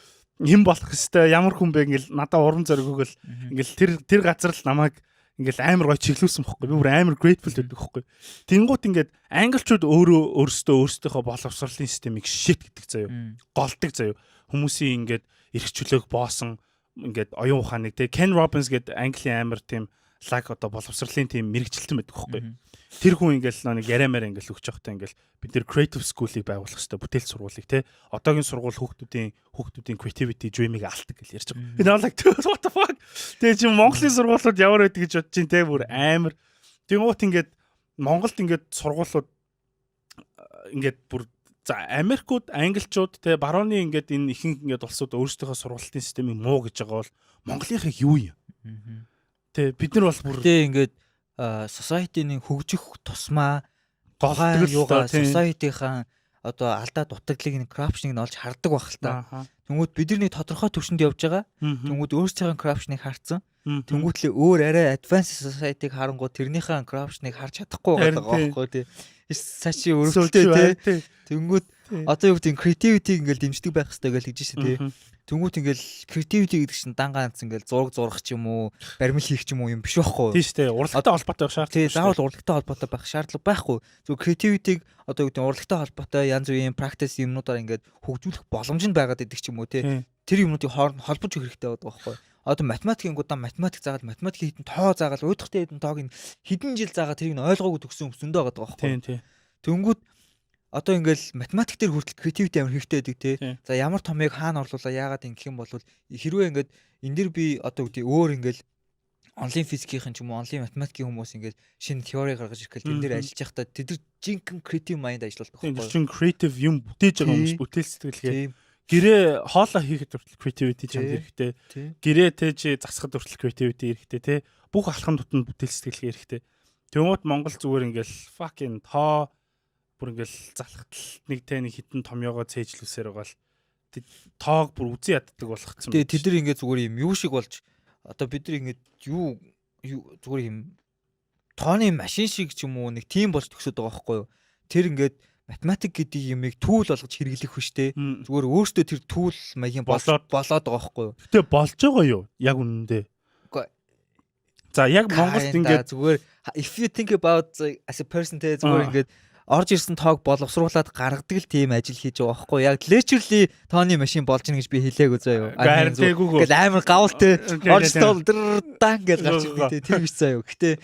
хэн болох хэвээр, ямар хүн бэ, ингээл надаа урам зориг өгөөл, ингээл тэр газар л намайг ингээл амар гоё чиглүүлсэн бохгүй. Би бүр амар grateful байдаг бохгүй. Тэнгуут ингээд англичууд өөрөө өөрсдөө өөрсдийнхөө боловсролын системийг shit гэдэг заяа. Голдог заяа. Хүмүүсийн ингээд эрх чөлөөг боосон ингээд оюун ухааныг те. Ken Robbins гэдэг Английн амар тийм лаг одоо боловсролын тийм мэргэжилтэн байдаг бохгүй. Тэр хүн ингээл нэг яриа маар ингээл өгч явахдаа ингээл бид нэр creative school-ыг байгуулах хэрэгтэй, бүтээл сургуулийг те. Одоогийн сургууль хүүхдүүдийн creativity, dream-ыг алдаг гэж ярьж байгаа. Би like, what the fuck. Тэгээ чи Монголын сургуулиуд ямар байдаг гэж бодож чинь те, бүр амар. Тэнгуут ингээд Монголд ингээд сургуулиуд ингээд бүр, за, Америкууд, Англичууд те, барууны ингээд энэ ихэнх ингээд улсууд өөрсдийнхөө сургуулийн системийг муу гэж байгаа бол Монголынхыг юу юм? Тэ, бид нар бол бүр Гэтэ ингээд society-ны хөгжих тусмаа голдог юугаа, society-ийн одоо алдаа дутагдлыг нь, corruption-ыг нь олж хардаг байх л та. Тэнгүүд бидний тодорхой түвшинд явж байгаа. Тэнгүүд өөрсдийнхөө corruption-ыг харцсан. Тэнгүүтлээ өөр арай advanced society-г харангуут тэрнийхээ corruption-ыг харж чадахгүй байгаа байхгүй тий. Сачи өрөвдөлтэй тий. Тэнгүүд одоо юу гэдэг, creativity ингээл дэмждэг байх хэрэгтэй гэж хэлж шээ тий. Тэнгүүт ингээл creativity гэдэг чинь дан ганц ингээл зураг зурах ч юм уу, баримл хийх ч юм уу юм биш байхгүй. Тийм шүү дээ. Урлагтай холбоотой байх шаардлага. Тий, заавал урлагтай холбоотой байх шаардлага байхгүй. Зөв creativity-г одоо юу гэдэг, урлагтай холбоотой янз бүрийн practice юмнуудаар ингээд хөгжүүлэх боломж нь байгаад идэг ч юм уу тий. Тэр юмнуудыг хооронд холбож өгөх хэрэгтэй байдаг байхгүй. Одоо математикийн гудам математик заагаад, математикийн хэдэн тоо заагаад, уйдахтай хэдэн тоог хэдэн жил заагаад, тэрийг нь ойлгоогүй төгсөн хүмүүс зөндөө байгаа байхгүй. Тийм тий. Тэнгүүд одоо ингээл математик дээр хүртэл creativity амар хэрэгтэй байдаг тий. За, ямар томыг хаана орлуулаа, яагаад ингэх юм бол хэрвээ ингээд энэ дэр би одоо үгүй өөр ингээл онлайн физикийн ч юм уу, онлайн математикийн хүмүүс ингээд шинэ теори гаргаж ирэхэл тэн дээр ажиллаж байхдаа тэд нар жинхэнэ creative mind ажилладаг байхгүй. Тэр чинь creative юм бүтээж байгаа хүмүүс, бүтээл сэтгэлгээ. Гэрээ хоолоо хийхэд хүртэл creativity чамд хэрэгтэй. Гэрээ тэ чи засахад хүртэл creativity хэрэгтэй те. Бүх алхам тутамд бүтээл сэтгэлгээ хэрэгтэй. Тэнгуут Монгол зүгээр ингээл fucking тоо бүр ингээл залхтал нэг те, нэг хитэн томьёогоо цээжлүүлсээр байгаа л тоог бүр үзэн яддаг болгоцсон. Тэгээ тэд нар ингээд зүгээр юм юу шиг болж, одоо бид нар ингээд юу зүгээр юм тооны машин шиг ч юм уу, нэг тийм болж төгсөд байгаа байхгүй юу? Тэр ингээд математик гэдэг юмыг tool болгож хэрэглэх биш те. Зүгээр өөртөө тэр tool маягийн болоод болоод байгаа байхгүй юу? Гэтэ болж байгаа юу? Яг үнэндээ. За, яг Монголд ингээд зүгээр if you think about as a person те, зүгээр ингээд орж ирсэн тоог боловсруулад гаргадаг л тийм ажил хийж байгаа байхгүй яг literally тооны машин болж гин гэж би хэлээгүй заяа. Ингээл амар гавл те, орж тоол дан гэж гарч ирдэг те, тийм биш заяа. Гэтэ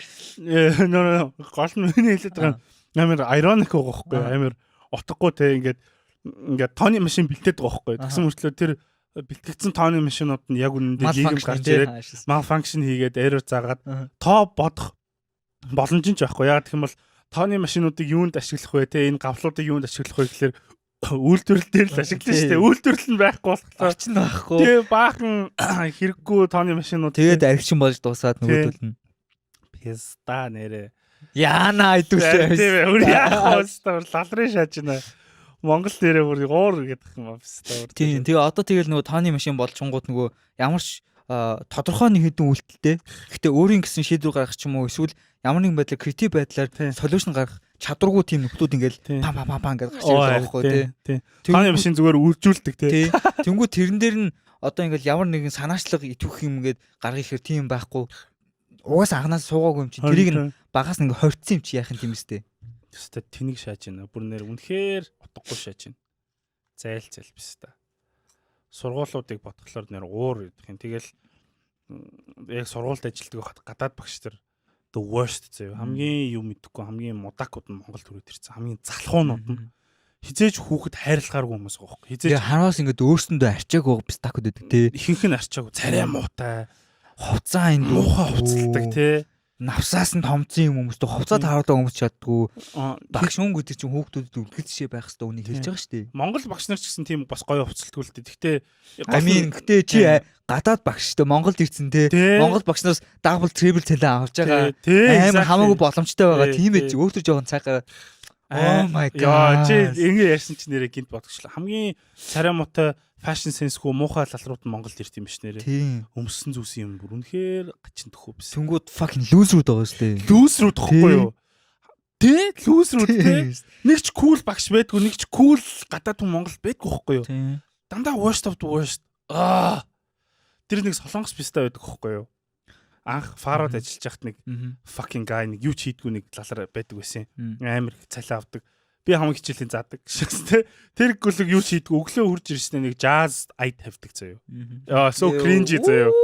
нөө гол нь миний хэлээд байгаа амар ironic байгаа байхгүй, амар утгагүй те, ингээд тооны машин бэлтээд байгаа байхгүй. Тэгсэн мөртлөө тэр бэлтгэгдсэн тооны машинууд нь яг үнэндээ нийгэм гарч ирээд malfunction хийгээд, error заагаад тоо бодох боломж нь ч байхгүй. Яг гэх юм бол тооны машинуудыг юунд ашиглах вэ те, энэ гавлуудыг юунд ашиглах вэ гэхлээр үйлдвэрлэл дээр л ашиглана шүү дээ. Үйлдвэрлэл нь байхгүй болохоор орчин байхгүй. Тэгээ баахан хэрэггүй тооны машинууд тэгээд архичин болж дуусаад нөгөөдөл нь. Пизда нэрээ. Яана идүүлээ. Тийм, өөр яах вэ? Лалрын шааж байна. Монгол дээрээ бүр уур гэдэг юм аа. Тийм, тэгээ одоо тэгэл нөгөө тооны машин болчингууд нөгөө ямар ч тодорхой нэг хэдэн үйлдэлтэй. Гэхдээ өөрийн гэсэн шийдвэр гаргах ч юм уу, эсвэл ямар нэгэн байдлаар creative байдлаар solution гаргах чадваргүй тийм нөхдүүд ингээл пам пам пам пам гэж гарч ирж байгаа байхгүй тий. Тооны машин зүгээр үржүүлдэг тий. Тэнгүү тэрэн дээр нь одоо ингээл ямар нэгэн санаачлага идэвхэх юм ингээд гаргах ихээр тийм байхгүй. Угаасаа анханаас суугаагүй юм чи тэрийг нь багаас нь ингээ хорцсон юм чи яах юм тийм үстэй. Тэстэй тэнэг шааж байна. Бүр нэр үнэхээр утгагүй шааж байна. Зайл зайл биш та. Сургуулиудыг бодглохлоор нэр уур идэх юм. Тэгэл яг сургуульд ажилладаг байхад гадаад багш нар the worst заяа. Хамгийн юм мэдэхгүй, хамгийн мудакууд нь Монгол төрөд ирсэн. Хамгийн залхуунууд нь хизээж хүүхэд хайрлахааргүй хүмүүс байгаа байхгүй. Хизээж Тэгээ хараас ингээд өөрсөндөө арчаагүй пистакуд байдаг те. Ихэнх нь арчаагүй, царай муутай, Хувцаа энэ муухай хувцалдаг те. Навсаас нь томцсон юм хүмүүстэй хувцаа тааруулаа өмсч чаддгүй. Аа, Багш хүн гэдэг чинь хүүхдүүдэд үлгэр жишээ байх хэрэгтэй үнийг хэлж байгаа шүү дээ. Монгол багш нар ч гэсэн тийм бас гоё хувцалдгүй л дээ. Гэхдээ I mean гэтээ чи гадаад багш шүү дээ. Монголд ирсэн те. Монгол багш нараас double triple цалин авч байгаа. Амар хамаагүй боломжтой байгаа. Тийм ээ чи өөртөө жоохон цайгаа. Oh my Яа, god. чи ингэ ярьсан чи нэрээ гинт бодгочлаа. Хамгийн царай муутай, fashion sense-гүй муухай лалрууд нь Монголд ирт юм биш нэрээ. Тийм. Өмссөн зүйлсэн юм бүр үнэхээр гачин төхөө биш. Тэнгүүд fucking loser-ууд байгаа шүү дээ. Loser-үүд тахгүй юу? Тэ, loser-үүд те. Нэг ч cool багш байдгүй, нэг ч cool гадаад хүн Монгол байдгүй байхгүй юу? Тийм. Дандаа worst of the worst. Аа. Тэр нэг солонгос писта байдаг байхгүй юу? Анх фарод ажиллаж байхад нэг fucking guy, нэг юу ч хийдгүй нэг лалар байдаг байсан. Амар их цалин авдаг. Би хамгийн хичээлийн заадаг шээс те. Тэр гүлэг юу ч хийдгүй, өглөө хурж ирснээр нэг jazz ай тавьдаг заяо. Яа, so cringy заяо.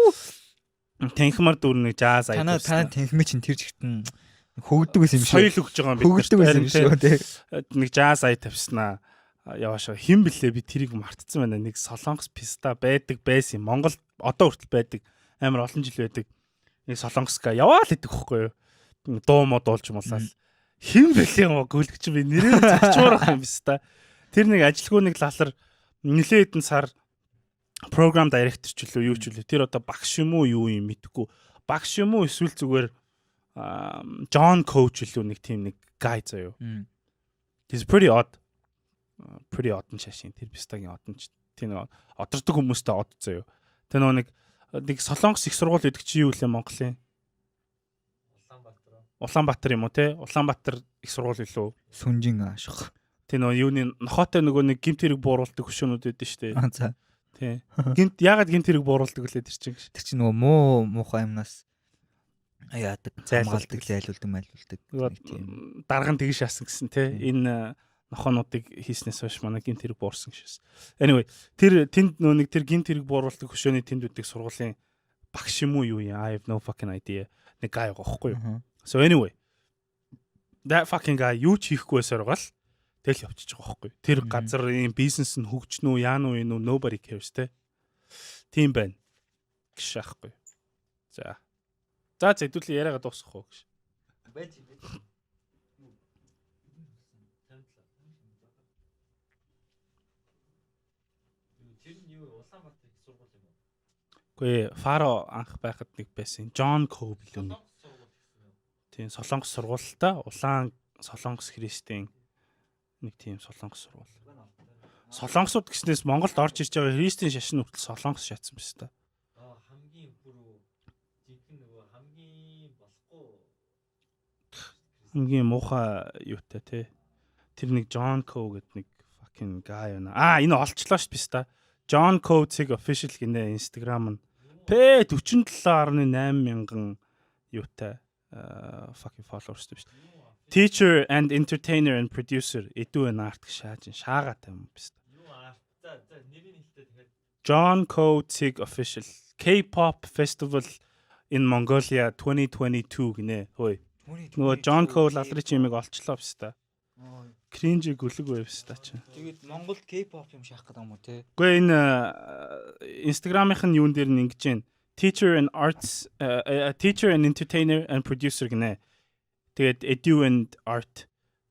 Танхимар дүүр нэг jazz ай Танаа тавьсан. танаа танхимын чинь тэр чигтэн хөгдөг байсан юм шиг. Соёл өгч байгаа юм бид Хөгдөг байсан юм шүү те. Нэг jazz ай тавьснаа. Яваашаа хэн блэ, би тэрийг мартцсан байна. Нэг солонгос писта байдаг байсан. Монгол одоо хүртэл байдаг. Амар олон жил байдаг. Нэг солонгоска яваал идэх хөхгүй юу? Дуу муу дуулж муулаад. Хэн блэ юм гүйлгч, би нэрээ зогчмоор байх юм биш та. Тэр нэг ажилгүй нэг лалар нилээ хэдэн сар program director ч үлээ, юу ч үлээ. Тэр одоо багш юм уу, юу юм мэдэхгүй. Багш юм уу, эсвэл зүгээр John coach илүү нэг тийм нэг guy заяо. He's pretty odd. Pretty odd нь шашин тэр пистагийн од нь ч тийм нэг одордог хүмүүстэй од заяо. Тэр нөгөө нэг солонгос их сургууль гэдэг чи юу лээ Монголын? Улаанбаатар юм уу те? Улаанбаатар их сургууль илүү. Сүнжин ааших. Тэр нөгөө юуны нохоотой нөгөө нэг гимт хэрэг бууруулдаг хөшөөнүүд байдаг шүү дээ. Аа за. Тий. Гимт ягаад гимт хэрэг бууруулдаг лээ тэр чинь гэж. Тэр чинь нөгөө муу муухай юмнаас яадаг, Зайлуулдаг. хамгаалдаг, зайлуулдаг, майлуулдаг. Нөгөө Нэг тийм. дарга нь тэгж шаасан гэсэн те. Энэ нохоонуудыг хийснээс хойш манай гимт хэрэг буурсан гэшээс. Anyway, тэр тэнд нөгөө нэг тэр гимт хэрэг бууруулдаг хөшөөний тэнд үүдэг сургуулийн багш юм уу, юу юм, I have no fucking idea. Нэг guy байгаа байхгүй юу? So anyway, that fucking guy юу ч хийхгүй байсаар байгаа л тэгэл явчихж байгаа байхгүй юу? Тэр газар ийм бизнес нь хөгжнө үү, яана уу, энэ үү, nobody cares те. Тийм байна. Гэж аахгүй. За. За за, хэдүүлээ яриагаа дуусгах уу гэж. Байж байж. Тэр нь юу, Улаанбаатар их сургууль юм уу? Үгүй, Фаро анх байхад нэг байсан. Джон Коу билүү нэг. Тийм, солонгос сургуультай улаан солонгос христийн нэг тийм солонгос сургууль. Солонгосууд гэснээс Монголд орж ирж байгаа христийн шашин хүртэл солонгос шатсан биз та. Аа, хамгийн бүр жинхэнэ нөгөө хамгийн болохгүй Хамгийн муухай юутай те. Тэр нэг Джон Коу гэдэг нэг fucking guy байна. Аа, энэ олчлоо шүү биз та. John Coe цэг official гинэ Instagram нь. П 47.8 мянган юутай fucking followers биш. Teacher and entertainer and producer, edu and art гэж шааж шаагаатай юм биз. Юу арт, за за, нэрийг хэлтээ тэгэхээр. John Coe цэг official K-pop Festival in Mongolia 2022 гинэ. Хөөе. Нөгөө John Coe лалрын чимийг олчлоо биз та. Cringe гүлэг байв биз та чи. Тэгээд Монголд K-pop юм шаах гэдэг юм уу те? Гэхдээ энэ Instagram-ийнх нь юун дээр нь ингэж байна. Teacher and arts teacher and entertainer and producer гинэ. Тэгээд edu and art,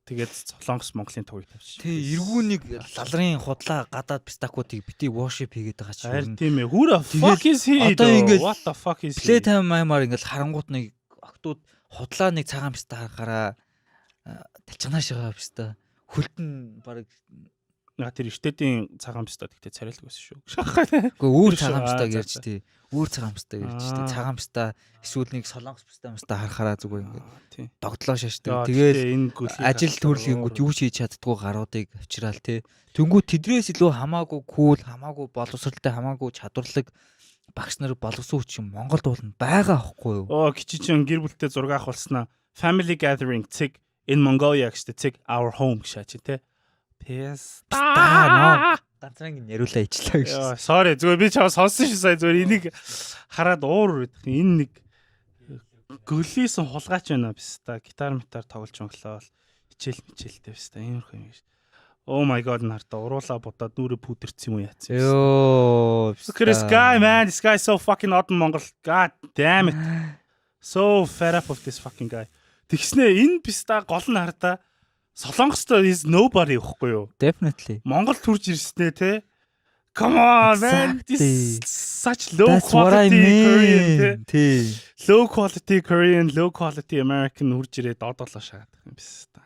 тэгээд солонгос Монголын тугийг тавьчих. Тэ, эргүүнийг лалрын худлаа гадаад пистакуудыг бити worship хийгээд байгаа чи. Харин тийм ээ. Who the fuck is he? Одоо ингээл What the fuck is he? Playtime маймаар ингээл харангуут нэг октод худлаа нэг цагаан писта харахаараа талчганаа шигаа писта. Хөлтөн баг. Наа, тэр эртээдийн цагаан писта гэхдээ царайлаг байсан шүү. Үгүй, өөр Тэр шүү. цагаан писта Аа, за, гэрч за. тий. Өөр цагаан писта гэрч тий. Цагаан писта эсвэл нэг солонгос писта маста харахаараа зүгээр ингээд догтлоо шашдаг. Яа, Тэгээл гэхдээ энэ гүлийг ажил харахаар төрлөнгүүд юу ч хийж чаддгүй гаруудыг авчираал тий. Тэнгүү тэдрээс илүү хамаагүй cool, хамаагүй боловсралтай, хамаагүй чадварлаг Багш нар, боловсон хүчин Монголд бол байгаа байхгүй юу? Оо, кичичин гэр бүлтэй зураг авахулснаа "Family gathering цэг in Mongolia" гэжтэй цэг "our home" гэж шаач те. Пэс. Та нөө ганцхан яриулаа ичлээ гэж. Яа, sorry, зүгээр би чамаа сонссон шүү сая, зүгээр энийг хараад уур үрдэх. Энэ нэг гөлийсэн хулгайч байна бис та. Гитар митар тоглож монглоо хичээл мичээлтэй бис та. Иймэрхүү юм гэж. Oh my God, нартаа уруулаа будаад нүрэ пүдэрсэн юм уу, яатсан юм. Йоо. Look at this guy, man. This guy is so fucking odd in Монгол. God damn it. So fed up of this fucking guy. Тэгснэ энэ писта гол нь хардаа Солонгостой is nobody ихгүй юу? Definitely. Монгол төрж ирснээ те. Come on, man. This is such low That's what I quality Korean те. mean. Тий. Low quality Korean, low quality American хурж ирээд одоолоо шаадаг юм биш та.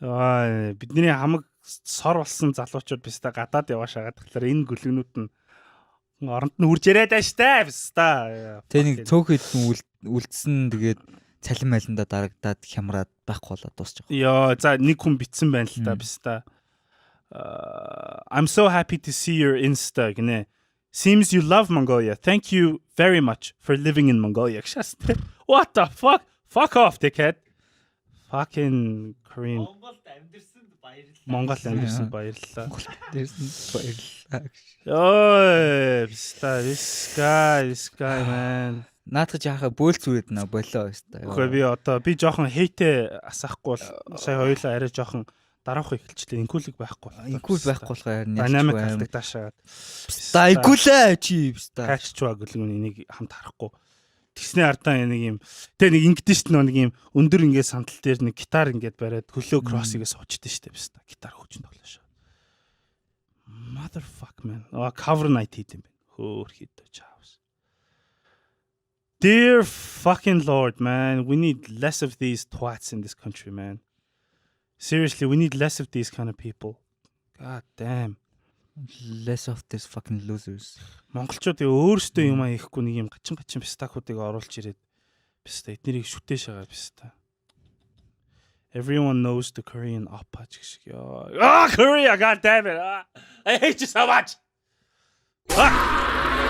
Аа, бидний хамаг сор болсон залуучууд биш та гадаад яваа шаагаад тахлаар энэ гөлгнүүд нь оронд нь хурж ирээд байна штэ биш та. Тэ нэг цөөх хэдэн үлдсэн, тэгээд цалин малинда дарагдаад хямраад байхгүй болоод дуусчих. Йоо, за, нэг хүн битсэн байна л та биш та. "I'm so happy to see your Insta" гинэ. "Seems you love Mongolia. Thank you very much for living in Mongolia." Гшаас тэ. What the fuck? Fuck off, dickhead. Fucking Korean. Монголд амьдэрсэнд баярлалаа. Монгол амьдэрсэнд баярлалаа. Дээрсэн баярлалаа. Ой, биста, this guy, this guy, man. Наадах яхаа бөөл зүрээд нэ болоо өстой. Үгүй, би одоо би жоохон hate ээ асаахгүй бол сая хоёулаа арай жоохон дараах эхэлчлээ. Инкулиг байхгүй боллоо. Инкул байхгүй болохоор харин Dynamic алдагдаашаад. Та инкулээ чи биста. Хайччваа гөлгөн энийг хамт харахгүй. Тэгснээ ардаа нэг юм тэ нэг ингэдэж шít, нэг юм өндөр ингээд сандал дээр нэг гитар ингээд бариад хөлөө cross игээ суучдээ штэ биста. Гитар хөгжин тоглоо шүү. Motherfuck, man. Аа, cover night хийд юм байна. Хөөр хийдэ чаавс. Dear fucking Lord, man, we need less of these twats in this country, man. Seriously, we need less of these kind of people. God damn. Less of these fucking losers. Монголчууд өөрсдөө юм аяхгүй нэг юм гачин гачин пистакуудыг оруулж ирээд писта эднэрийг шүтээ шагаа писта. Everyone knows the Korean oppa гэх шиг. Ah, Korea, god damn it. Ah, I hate you so much. Ah.